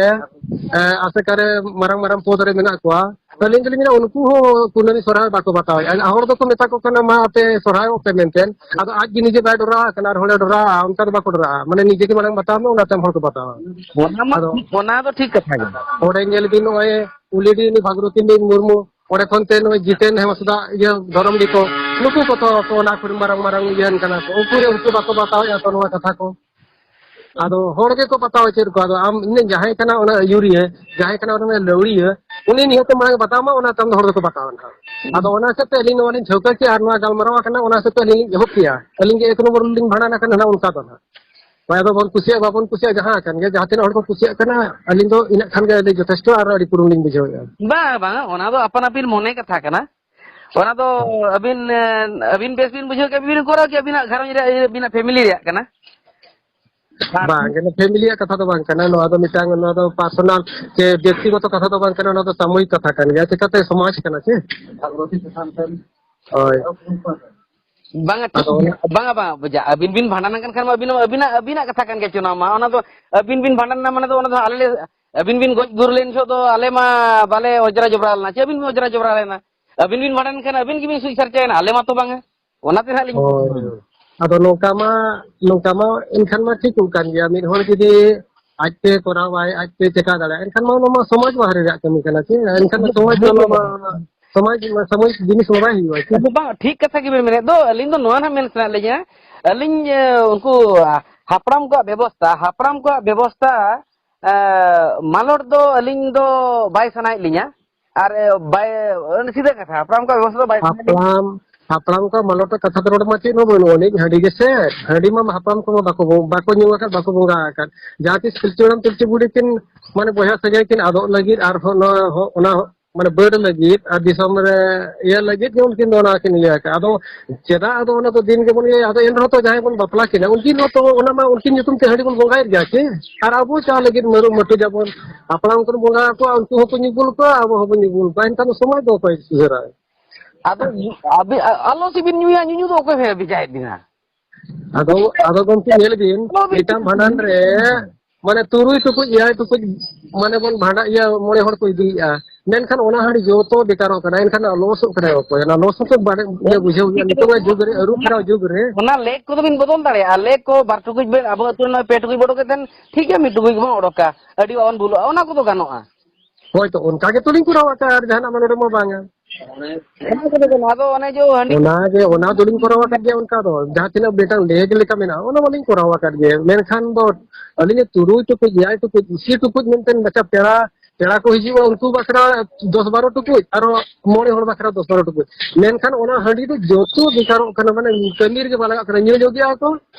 ᱮ, ᱟᱥᱮᱠᱟ ᱨᱮ ᱢᱟᱨᱟᱝ ᱢᱟᱨᱟᱝ ᱯᱚᱫᱽ ᱨᱮ ᱢᱮᱱᱟᱜ ᱠᱚᱣᱟ, ᱟᱹᱞᱤᱧ ᱫᱚᱞᱤᱧ ᱢᱮᱱᱟ, ᱩᱱᱠᱩ ᱦᱚᱸ ᱠᱩᱱᱟᱹᱢᱤ ᱥᱚᱨᱦᱟᱭ ᱵᱟᱠᱚ ᱵᱟᱛᱟᱣᱮᱫᱼᱟ᱾ ᱦᱚᱲ ᱫᱚᱠᱚ ᱢᱮᱛᱟ ᱠᱚ ᱠᱟᱱᱟ, "ᱢᱟ ᱟᱯᱮ ᱥᱚᱨᱦᱟᱭᱚᱜ ᱯᱮ" ᱢᱮᱱᱛᱮ᱾ ᱟᱫᱚ ᱟᱡ ᱜᱮ ᱱᱤᱡᱮ ᱵᱟᱭ ᱰᱚᱨᱟᱣ ᱠᱟᱱᱟ ᱟᱨ ᱦᱚᱲᱮ ᱰᱚᱨᱟᱣᱟ, ᱚᱱᱠᱟ ᱫᱚ ᱵᱟᱠᱚ ᱰᱚᱨᱟᱜᱼᱟ᱾ ᱢᱟᱱᱮ ᱱᱤᱡᱮ ᱜᱮ ᱢᱟᱲᱟᱝ ᱵᱟᱛᱟᱣ ᱢᱮ, ᱚᱱᱟ ᱛᱟᱭᱚᱢ ᱦᱚᱲ ᱠᱚ ᱵᱟᱛᱟᱣᱟ᱾ ᱚᱱᱟ ᱢᱟ ᱟᱫᱚ ᱴᱷᱤᱠ, ᱚᱱᱟ ᱫᱚ ᱴᱷᱤᱠ ᱠᱟᱛᱷᱟ ᱜᱮ᱾ ᱚᱸᱰᱮ ᱧᱮᱞ ᱵᱤᱱ, ᱱᱚᱜᱼᱚᱭ ᱩᱞᱤᱰᱤ ᱩᱱᱤ ᱵᱷᱟᱜᱽᱨᱚᱛᱤ ᱢᱩᱨᱢᱩ, ᱚᱸᱰᱮ ᱠᱷᱚᱱ ᱛᱮ ᱱᱩᱭ ᱡᱤᱛᱮᱱ ᱦᱮᱢᱵᱨᱚᱢ ᱤᱭᱟᱹ ᱫᱷᱚᱨᱚᱢᱰᱤ ᱠᱚ, ᱱᱩᱠᱩ ᱠᱚ ᱛᱚ, ᱠᱚ ᱚᱱᱟ ᱠᱚᱨᱮ ᱢᱟᱨᱟᱝ ᱢᱟᱨᱟᱝ ᱤᱭᱟᱹ ᱠᱟᱱᱟ ᱠᱚ, ᱩᱱᱠᱩ ᱨᱮ ᱩᱱᱠᱩ ᱵᱟᱠᱚ ᱵᱟᱛᱟᱣᱮᱫᱼᱟ ᱛᱚ ᱱᱚᱣᱟ ᱠᱟᱛᱷᱟ ᱠᱚ᱾ ᱟᱫᱚ ᱦᱚᱲ ᱜᱮᱠᱚ ᱵᱟᱛᱟᱣ ᱦᱚᱪᱚᱭᱮᱫ ᱠᱚᱣᱟ᱾ ᱟᱫᱚ ᱟᱢ ᱤᱧ ᱡᱟᱦᱟᱸᱭ ᱠᱟᱱᱟ ᱚᱱᱟ ᱟᱹᱭᱩᱨᱤᱭᱟᱹ, ᱡᱟᱦᱟᱸᱭ ᱠᱟᱱᱟ ᱚᱱᱟ ᱞᱟᱹᱣᱲᱤᱭᱟᱹ, ᱩᱱᱤ ᱱᱤᱦᱟᱹᱛ ᱢᱟᱲᱟᱝ ᱵᱟᱛᱟᱣ ᱢᱟ, ᱚᱱᱟ ᱛᱟᱭᱚᱢ ᱫᱚ ᱦᱚᱲ ᱫᱚᱠᱚ ᱵᱟᱛᱟᱣᱟ ᱱᱟᱦᱟᱜ᱾ ᱟᱫᱚ ᱚᱱᱟ ᱦᱤᱥᱟᱹᱵ ᱛᱮ ᱟᱹᱞᱤᱧ ᱱᱚᱣᱟ ᱞᱤᱧ ᱴᱷᱟᱹᱣᱠᱟᱹ ᱠᱮᱜᱼᱟ ᱟᱨ ᱱᱚᱣᱟ ᱜᱟᱞᱢᱟᱨᱟᱣ ᱟᱠᱟᱱᱟ, ᱚᱱᱟ ᱦᱤᱥᱟᱹᱵ ᱛᱮ ᱟᱹᱞᱤᱧ ᱞᱤᱧ ᱮᱦᱚᱵ ᱠᱮᱜᱼᱟ᱾ ᱟᱹᱞᱤᱧ ᱜᱮ ᱮᱠ ᱱᱚᱢᱵᱚᱨ ᱨᱮᱞᱤᱧ ᱵᱷᱟᱸᱰᱟᱱ ᱟᱠᱟᱱᱟ ᱱᱟᱦᱟᱜ, ᱚᱱᱠᱟ ᱫᱚ ᱱᱟᱦᱟᱜ᱾ ᱚᱠᱚᱭ ᱫᱚ ᱵᱚᱱ ᱠᱩᱥᱤᱭᱟᱜ ᱵᱟᱵᱚᱱ ᱠᱩᱥᱤᱭᱟᱜ, ᱡᱟᱦᱟᱸ ᱟᱠᱟᱱ ᱜᱮ, ᱡᱟᱦᱟᱸ ᱛᱤᱱᱟᱹᱜ ᱦᱚᱲ ᱠᱚ ᱠᱩᱥᱤᱭᱟᱜ ᱠᱟᱱᱟ, ᱟᱹᱞᱤᱧ ᱫᱚ ᱤᱱᱟᱹᱜ ᱠᱷᱟᱱ ᱜᱮ ᱟᱹᱰᱤ ᱡᱚᱛᱷᱮᱥᱴᱚ ᱟᱨ ᱟᱹᱰᱤ ᱯᱩᱨᱩᱱ ᱞᱤᱧ ᱵᱩᱡᱷᱟᱹᱣᱮᱫᱼᱟ᱾ ᱵᱟᱝ, ᱵᱟᱝ, ᱚᱱᱟ ᱫᱚ ᱟᱯᱟᱱ ᱟᱹᱯᱤᱱ ᱢᱚᱱᱮ ᱠᱟᱛᱷᱟ ᱠᱟᱱᱟ᱾ ᱚᱱᱟ ᱫᱚ ᱟᱹᱵᱤᱱ, ᱮ, ᱟᱹᱵᱤᱱ ᱵᱮᱥ ᱵᱤᱱ ᱵᱩᱡᱷᱟᱹᱣ ᱠᱮᱫ, ᱟᱹᱵᱤᱱ ᱠᱚᱨᱟᱣ ᱠᱮᱫ, ᱟᱹᱵᱤᱱᱟᱜ ᱜᱷᱟᱨᱚᱸᱡᱽ ᱨᱮᱭᱟᱜ, ᱟᱹᱵᱤᱱᱟᱜ ᱯᱷᱮᱢᱤᱞᱤ ᱨᱮᱭᱟᱜ ᱠᱟᱱᱟ᱾ ᱟᱨ ᱵᱟᱝ, ᱱᱚᱣᱟ ᱯᱷᱮᱢᱤᱞᱤᱭᱟᱜ ᱠᱟᱛᱷᱟ ᱫᱚ ᱵᱟᱝ ᱠᱟᱱᱟ, ᱱᱚᱣᱟ ᱫᱚ ᱢᱤᱫᱴᱟᱝ, ᱱᱚᱣᱟ ᱫᱚ ᱯᱟᱨᱥᱚᱱᱟᱞ ᱥᱮ ᱵᱮᱠᱛᱤᱜᱚᱛᱚ ᱠᱟᱛᱷᱟ ᱫᱚ ᱵᱟᱝ ᱠᱟᱱᱟ, ᱱᱚᱣᱟ ᱫᱚ ᱥᱟᱢᱩᱦᱤᱠ ᱠᱟᱛᱷᱟ ᱠᱟᱱ ᱜᱮᱭᱟ, ᱪᱤᱠᱟᱹᱛᱮ ᱥᱚᱢᱟᱡᱽ ᱠᱟᱱᱟ ᱥᱮ᱾ ᱦᱳᱭ᱾ ᱵᱟᱝᱟ, ᱴᱷᱤᱠ ᱟᱫᱚ ᱜᱮᱭᱟ᱾ ᱚᱱᱟ ᱵᱟᱝᱟ, ᱵᱟᱝᱟ, ᱵᱩᱡᱷᱟ, ᱟᱹᱵᱤᱱ ᱵᱤᱱ ᱵᱷᱟᱸᱰᱟᱱ ᱟᱠᱟᱱ ᱠᱷᱟᱱ ᱢᱟ ᱟᱹᱵᱤᱱ, ᱟᱹᱵᱤᱱᱟᱜ, ᱟᱹᱵᱤᱱᱟᱜ ᱠᱟᱛᱷᱟ ᱠᱟᱱ ᱜᱮᱭᱟ ᱪᱚ, ᱱᱚᱣᱟ ᱢᱟ, ᱚᱱᱟ ᱫᱚ ᱟᱹᱵᱤᱱ ᱵᱤᱱ ᱵᱷᱟᱸᱰᱟᱱ ᱮᱱᱟ ᱢᱟᱱᱮ ᱫᱚ, ᱚᱱᱟ ᱫᱚ ᱟᱞᱮ ᱞᱮ, ᱟᱹᱵᱤᱱ ᱵᱤᱱ ᱜᱚᱡ ᱜᱩᱨ ᱞᱮᱱ ᱡᱚᱦᱚᱜ ᱫᱚ ᱟᱞᱮ ᱢᱟ ᱵᱟᱞᱮ ᱚᱡᱽᱨᱟ ᱡᱚᱵᱽᱨᱟ ᱞᱮᱱᱟ, ᱪᱮᱫ ᱟᱹᱵᱤᱱ ᱵᱤᱱ ᱚᱡᱽᱨᱟ ᱡᱚᱵᱽᱨᱟ ᱞᱮᱱᱟ? ᱟᱹᱵᱤᱱ ᱵᱤᱱ ᱵᱷᱟᱸᱰᱟᱱ ᱠᱷᱟᱱ ᱟᱹᱵᱤᱱ ᱜᱮᱵᱤᱱ ᱥᱩᱡ ᱥᱟᱨᱪᱟᱭᱮᱱᱟ, ᱟᱞᱮ ᱢᱟᱛᱚ ᱵᱟᱝᱟ᱾ ᱚᱱᱟ ᱛᱮ ᱱᱟᱦᱟᱜ ᱞᱤᱧ ᱦᱳᱭ᱾ ᱟᱫᱚ ᱱᱚᱝᱠᱟ ᱢᱟ, ᱱᱚᱝᱠᱟ ᱢᱟ ᱮᱱᱠᱷᱟᱱ ᱢᱟ ᱴᱷᱤᱠᱚᱜ ᱠᱟᱱ ᱜᱮᱭᱟ᱾ ᱢᱤᱫ ᱦᱚᱲ ᱡᱩᱫᱤ ᱟᱡᱛᱮ ᱠᱚᱨᱟᱣᱟᱭ, ᱟᱡᱛᱮ ᱪᱮᱠᱟ ᱫᱟᱲᱮᱭᱟᱜᱼᱟ, ᱮᱱᱠᱷᱟᱱ ᱢᱟ ᱚᱱᱟ ᱢᱟ ᱥᱚᱢᱟᱡᱽ ᱵᱟᱦᱨᱮ ᱨᱮᱭᱟᱜ ᱠᱟᱹᱢᱤ ᱠᱟᱱᱟ ᱥᱮ᱾ ᱮᱱᱠᱷᱟᱱ ᱫᱚ ᱥᱚᱢᱟᱡᱽ ᱫᱚ ᱚᱱᱟ ᱢᱟ ᱥᱚᱢᱟᱡᱽ, ᱥᱚᱢᱟᱡᱽ ᱡᱤᱱᱤᱥ ᱢᱟ ᱵᱟᱭ ᱦᱩᱭᱩᱜᱼᱟ ᱥᱮ᱾ ᱵᱟᱝ, ᱴᱷᱤᱠ ᱠᱟᱛᱷᱟ ᱜᱮᱵᱮᱱ ᱢᱮᱱᱮᱫ ᱫᱚ᱾ ᱟᱹᱞᱤᱧ ᱫᱚ ᱱᱚᱣᱟ ᱱᱟᱦᱟᱜ ᱢᱮᱱ ᱥᱟᱱᱟᱭᱮᱫ ᱞᱤᱧᱟ, ᱟᱹᱞᱤᱧ, ᱮ, ᱩᱱᱠᱩ ᱦᱟᱯᱲᱟᱢ ᱠᱚᱣᱟᱜ ᱵᱮᱵᱚᱥᱛᱟ, ᱦᱟᱯᱲᱟᱢ ᱠᱚᱣᱟᱜ ᱵᱮᱵᱚᱥᱛᱟ, ᱮ, ᱢᱟᱞᱚᱴ ᱫᱚ ᱟᱹᱞᱤᱧ ᱫᱚ ᱵᱟᱭ ᱥᱟᱱᱟᱭᱮᱫ ᱞᱤᱧᱟ᱾ ᱟᱨ, ᱮ, ᱵᱟᱭ, ᱚᱱᱮ ᱥᱤᱫᱷᱟᱹ ᱠᱟᱛᱷᱟ, ᱦᱟᱯᱲᱟᱢ ᱠᱚᱣᱟᱜ ᱵᱮᱵᱚᱥᱛᱟ ᱫᱚ ᱵᱟᱭ ᱥᱟᱱᱟᱭᱮᱫ ᱞᱤᱧᱟ᱾ ᱦᱟᱯᱲᱟᱢ, ᱦᱟᱯᱲᱟᱢ ᱠᱚᱣᱟᱜ ᱢᱟᱞᱚᱴ ᱠᱟᱛᱷᱟ ᱫᱚ ᱱᱚᱰᱮ ᱢᱟ ᱪᱮᱫ ᱦᱚᱸ ᱵᱟᱹᱱᱩᱜ ᱟᱹᱱᱤᱡ, ᱦᱟᱺᱰᱤ ᱜᱮᱥᱮ᱾ ᱦᱟᱺᱰᱤ ᱢᱟ ᱦᱟᱯᱲᱟᱢ ᱠᱚᱢᱟ ᱵᱟᱠᱚ ᱵᱚ-, ᱵᱟᱠᱚ ᱧᱩ ᱟᱠᱟᱫ, ᱵᱟᱠᱚ ᱵᱚᱸᱜᱟ ᱟᱠᱟᱫ᱾ ᱡᱟᱦᱟᱸ ᱛᱤᱥ ᱯᱤᱞᱪᱩ ᱦᱟᱲᱟᱢ ᱯᱤᱞᱪᱩ ᱵᱩᱲᱦᱤ ᱠᱤᱱ, ᱢᱟᱱᱮ, ᱵᱚᱭᱦᱟ ᱥᱟᱹᱜᱟᱹᱭ ᱠᱤᱱ ᱟᱫᱚᱜ ᱞᱟᱹᱜᱤᱫ, ᱟᱨᱦᱚᱸ ᱱᱚᱣᱟ ᱦᱚᱸ, ᱚᱱᱟ ᱦᱚᱸ, ᱢᱟᱱᱮ, ᱵᱟᱹᱰ ᱞᱟᱹᱜᱤᱫ ᱟᱨ ᱫᱤᱥᱚᱢ ᱨᱮ ᱤᱭᱟᱹ ᱞᱟᱹᱜᱤᱫ ᱜᱮ ᱩᱱᱠᱤᱱ ᱫᱚ ᱚᱱᱟ ᱠᱤᱱ ᱤᱭᱟᱹ ᱟᱠᱟᱫ᱾ ᱟᱫᱚ ᱪᱮᱫᱟᱜ ᱟᱫᱚ ᱚᱱᱟ ᱫᱚ ᱫᱤᱱ ᱜᱮᱵᱚᱱ ᱤᱭᱟᱹᱭᱟ? ᱟᱫᱚ ᱮᱱ ᱨᱮᱦᱚᱸ ᱛᱚ ᱡᱟᱦᱟᱸᱭ ᱵᱚᱱ ᱵᱟᱯᱞᱟ ᱠᱤᱱᱟ, ᱩᱱᱠᱤᱱ ᱦᱚᱸ ᱛᱚ ᱚᱱᱟ ᱢᱟ ᱩᱱᱠᱤᱱ ᱧᱩᱛᱩᱢ ᱛᱮ ᱦᱟᱺᱰᱤ ᱵᱚᱱ ᱵᱚᱸᱜᱟᱭᱮᱫ ᱜᱮᱭᱟ ᱥᱮ? ᱟᱨ ᱟᱵᱚ ᱪᱟ ᱞᱟᱹᱜᱤᱫ ᱢᱟᱹᱨᱩᱵ ᱢᱟᱹᱴᱩᱡ ᱟᱵᱚᱱ, ᱦᱟᱯᱲᱟᱢ ᱠᱚᱵᱚᱱ ᱵᱚᱸᱜᱟ ᱟᱠᱚᱣᱟ, ᱩᱱᱠᱩ ᱦᱚᱸᱠᱚ ᱧᱩ ᱵᱩᱞ ᱠᱚᱣᱟ, ᱟᱵᱚ ᱦᱚᱸᱵᱚᱱ ᱧᱩ ᱵᱩᱞ ᱠᱚᱣᱟ, ᱮᱱᱠᱷᱟᱱ ᱫᱚ ᱥᱚᱢᱟᱡᱽ ᱫᱚ ᱚᱠᱚᱭ ᱥᱩᱫᱷᱟᱹᱨᱟᱭ? ᱟᱫᱚ ᱧᱩ-, ᱟᱵᱤ-, ᱟ-, ᱟᱞᱚ ᱥᱮᱵᱤᱱ ᱧᱩᱭᱟ, ᱧᱩᱧᱩ ᱫᱚ ᱚᱠᱚᱭ ᱵᱷᱮᱡᱟᱭᱮᱫ ᱵᱤᱱᱟ? ᱟᱫᱚ, ᱟᱫᱚ ᱜᱚᱢᱠᱮ ᱧᱮᱞ ᱵᱤᱱ, ᱟᱞᱚ ᱵᱤᱱ ᱢᱤᱫᱴᱟᱝ ᱵᱷᱟᱸᱰᱟᱱ ᱨᱮ, ᱢᱟᱱᱮ ᱛᱩᱨᱩᱭ ᱴᱩᱠᱩᱡ, ᱮᱭᱟᱭ ᱴᱩᱠᱩᱡ, ᱢᱟᱱᱮ ᱵᱚᱱ ᱵᱷᱟᱸᱰᱟᱜ ᱤᱭᱟᱹ, ᱢᱚᱬᱮ ᱦᱚᱲ ᱠᱚ ᱤᱫᱤᱭᱮᱫᱼᱟ᱾ ᱢᱮᱱᱠᱷᱟᱱ ᱚᱱᱟ ᱦᱟᱺᱰᱤ ᱡᱚᱛᱚ ᱵᱮᱠᱟᱨᱚᱜ ᱠᱟᱱᱟ᱾ ᱮᱱᱠᱷᱟᱱ ᱞᱚᱥᱚᱜ ᱠᱟᱱᱟᱭ ᱚᱠᱚᱭ? ᱚᱱᱟ ᱞᱚᱥ ᱦᱚᱸᱛᱚ ᱵᱟᱲᱮ-, ᱤᱭᱟᱹ ᱵᱩᱡᱷᱟᱹᱣ ᱦᱩᱭᱩᱜᱼᱟ᱾ ᱱᱤᱛᱚᱜ ᱢᱟ ᱡᱩᱜᱽ ᱨᱮ, ᱟᱹᱨᱩ ᱯᱷᱮᱨᱟᱣ ᱡᱩᱜᱽ ᱨᱮ᱾ ᱚᱱᱟ ᱞᱮᱠ ᱠᱚᱫᱚ ᱵᱤᱱ ᱵᱚᱫᱚᱞ ᱫᱟᱲᱮᱭᱟᱜᱼᱟ᱾ ᱞᱮᱠ ᱠᱚ ᱵᱟᱨ ᱴᱩᱠᱩᱡ ᱵᱮᱱ, ᱟᱵᱚ ᱟᱹᱛᱩ ᱨᱮ ᱱᱚᱜᱼᱚᱭ ᱯᱮ ᱴᱩᱠᱩᱡ ᱵᱚᱱ ᱚᱰᱚᱠᱮᱫ ᱛᱟᱦᱮᱱ, ᱴᱷᱤᱠ ᱜᱮᱭᱟ, ᱢᱤᱫ ᱴᱩᱠᱩᱡ ᱜᱮᱵᱚᱱ ᱚᱰᱚᱠᱟ, ᱟᱹᱰᱤ ᱵᱟᱵᱚᱱ ᱵᱷᱩᱞᱚᱜᱼᱟ, ᱚᱱᱟ ᱠᱚᱫᱚ ᱜᱟᱱᱚᱜᱼᱟ᱾ ᱦᱳᱭ, ᱛᱚ ᱚᱱᱠᱟ ᱜᱮᱛᱚ ᱞᱤᱧ ᱠᱚᱨᱟᱣ ᱟᱠᱟᱫᱼᱟ, ᱟᱨ ᱡᱟᱦᱟᱱᱟᱜ ᱢᱟ ᱱᱚᱰᱮ ᱢᱟ ᱵᱟᱝᱟ᱾ ᱚᱱᱟ ᱠᱚᱫᱚ ᱜᱟᱱᱚᱜᱼᱟ᱾ ᱟᱫᱚ ᱚᱱᱮ ᱡᱮ ᱦᱟᱺᱰᱤ ᱚᱱᱟ ᱜᱮ, ᱚᱱᱟ ᱫᱚᱞᱤᱧ ᱠᱚᱨᱟᱣ ᱟᱠᱟᱫ ᱜᱮᱭᱟ᱾ ᱚᱱᱠᱟ ᱫᱚ ᱡᱟᱦᱟᱸ ᱛᱤᱱᱟᱹᱜ ᱢᱤᱫᱴᱟᱝ ᱞᱮᱠ ᱞᱮᱠᱟ ᱢᱮᱱᱟᱜᱼᱟ, ᱚᱱᱟ ᱢᱟᱞᱤᱧ ᱠᱚᱨᱟᱣ ᱟᱠᱟᱫ ᱜᱮ᱾ ᱢᱮᱱᱠᱷᱟᱱ ᱫᱚ ᱟᱹᱞᱤᱧ ᱛᱩᱨᱩᱭ ᱴᱩᱠᱩᱡ, ᱮᱭᱟᱭ ᱴᱩᱠᱩᱡ, ᱤᱥᱤ ᱴᱩᱠᱩᱡ ᱢᱮᱱᱛᱮ ᱵᱟᱪᱷᱟ ᱯᱮᱲᱟ, ᱯᱮᱲᱟ ᱠᱚ ᱦᱤᱡᱩᱜᱼᱟ, ᱩᱱᱠᱩ ᱵᱟᱠᱷᱨᱟ ᱫᱚᱥ ᱵᱟᱨᱚ ᱴᱩᱠᱩᱡ, ᱟᱨᱚ ᱢᱚᱬᱮ ᱦᱚᱲ ᱵᱟᱠᱷᱨᱟ ᱫᱚᱥ ᱵᱟᱨᱚ ᱴᱩᱠᱩᱡ᱾ ᱢᱮᱱᱠᱷᱟᱱ ᱚᱱᱟ ᱦᱟᱺᱰᱤ ᱫᱚ ᱡᱚᱛᱚ ᱵᱮᱠᱟᱨᱚᱜ ᱠᱟᱱᱟ, ᱢᱟᱱᱮ ᱠᱟᱹᱢᱤ ᱨᱮᱜᱮ ᱵᱟᱝ ᱞᱟᱜᱟᱜ ᱠᱟᱱᱟ, ᱧᱩ ᱧᱚᱜᱮᱜᱼᱟ ᱠᱚ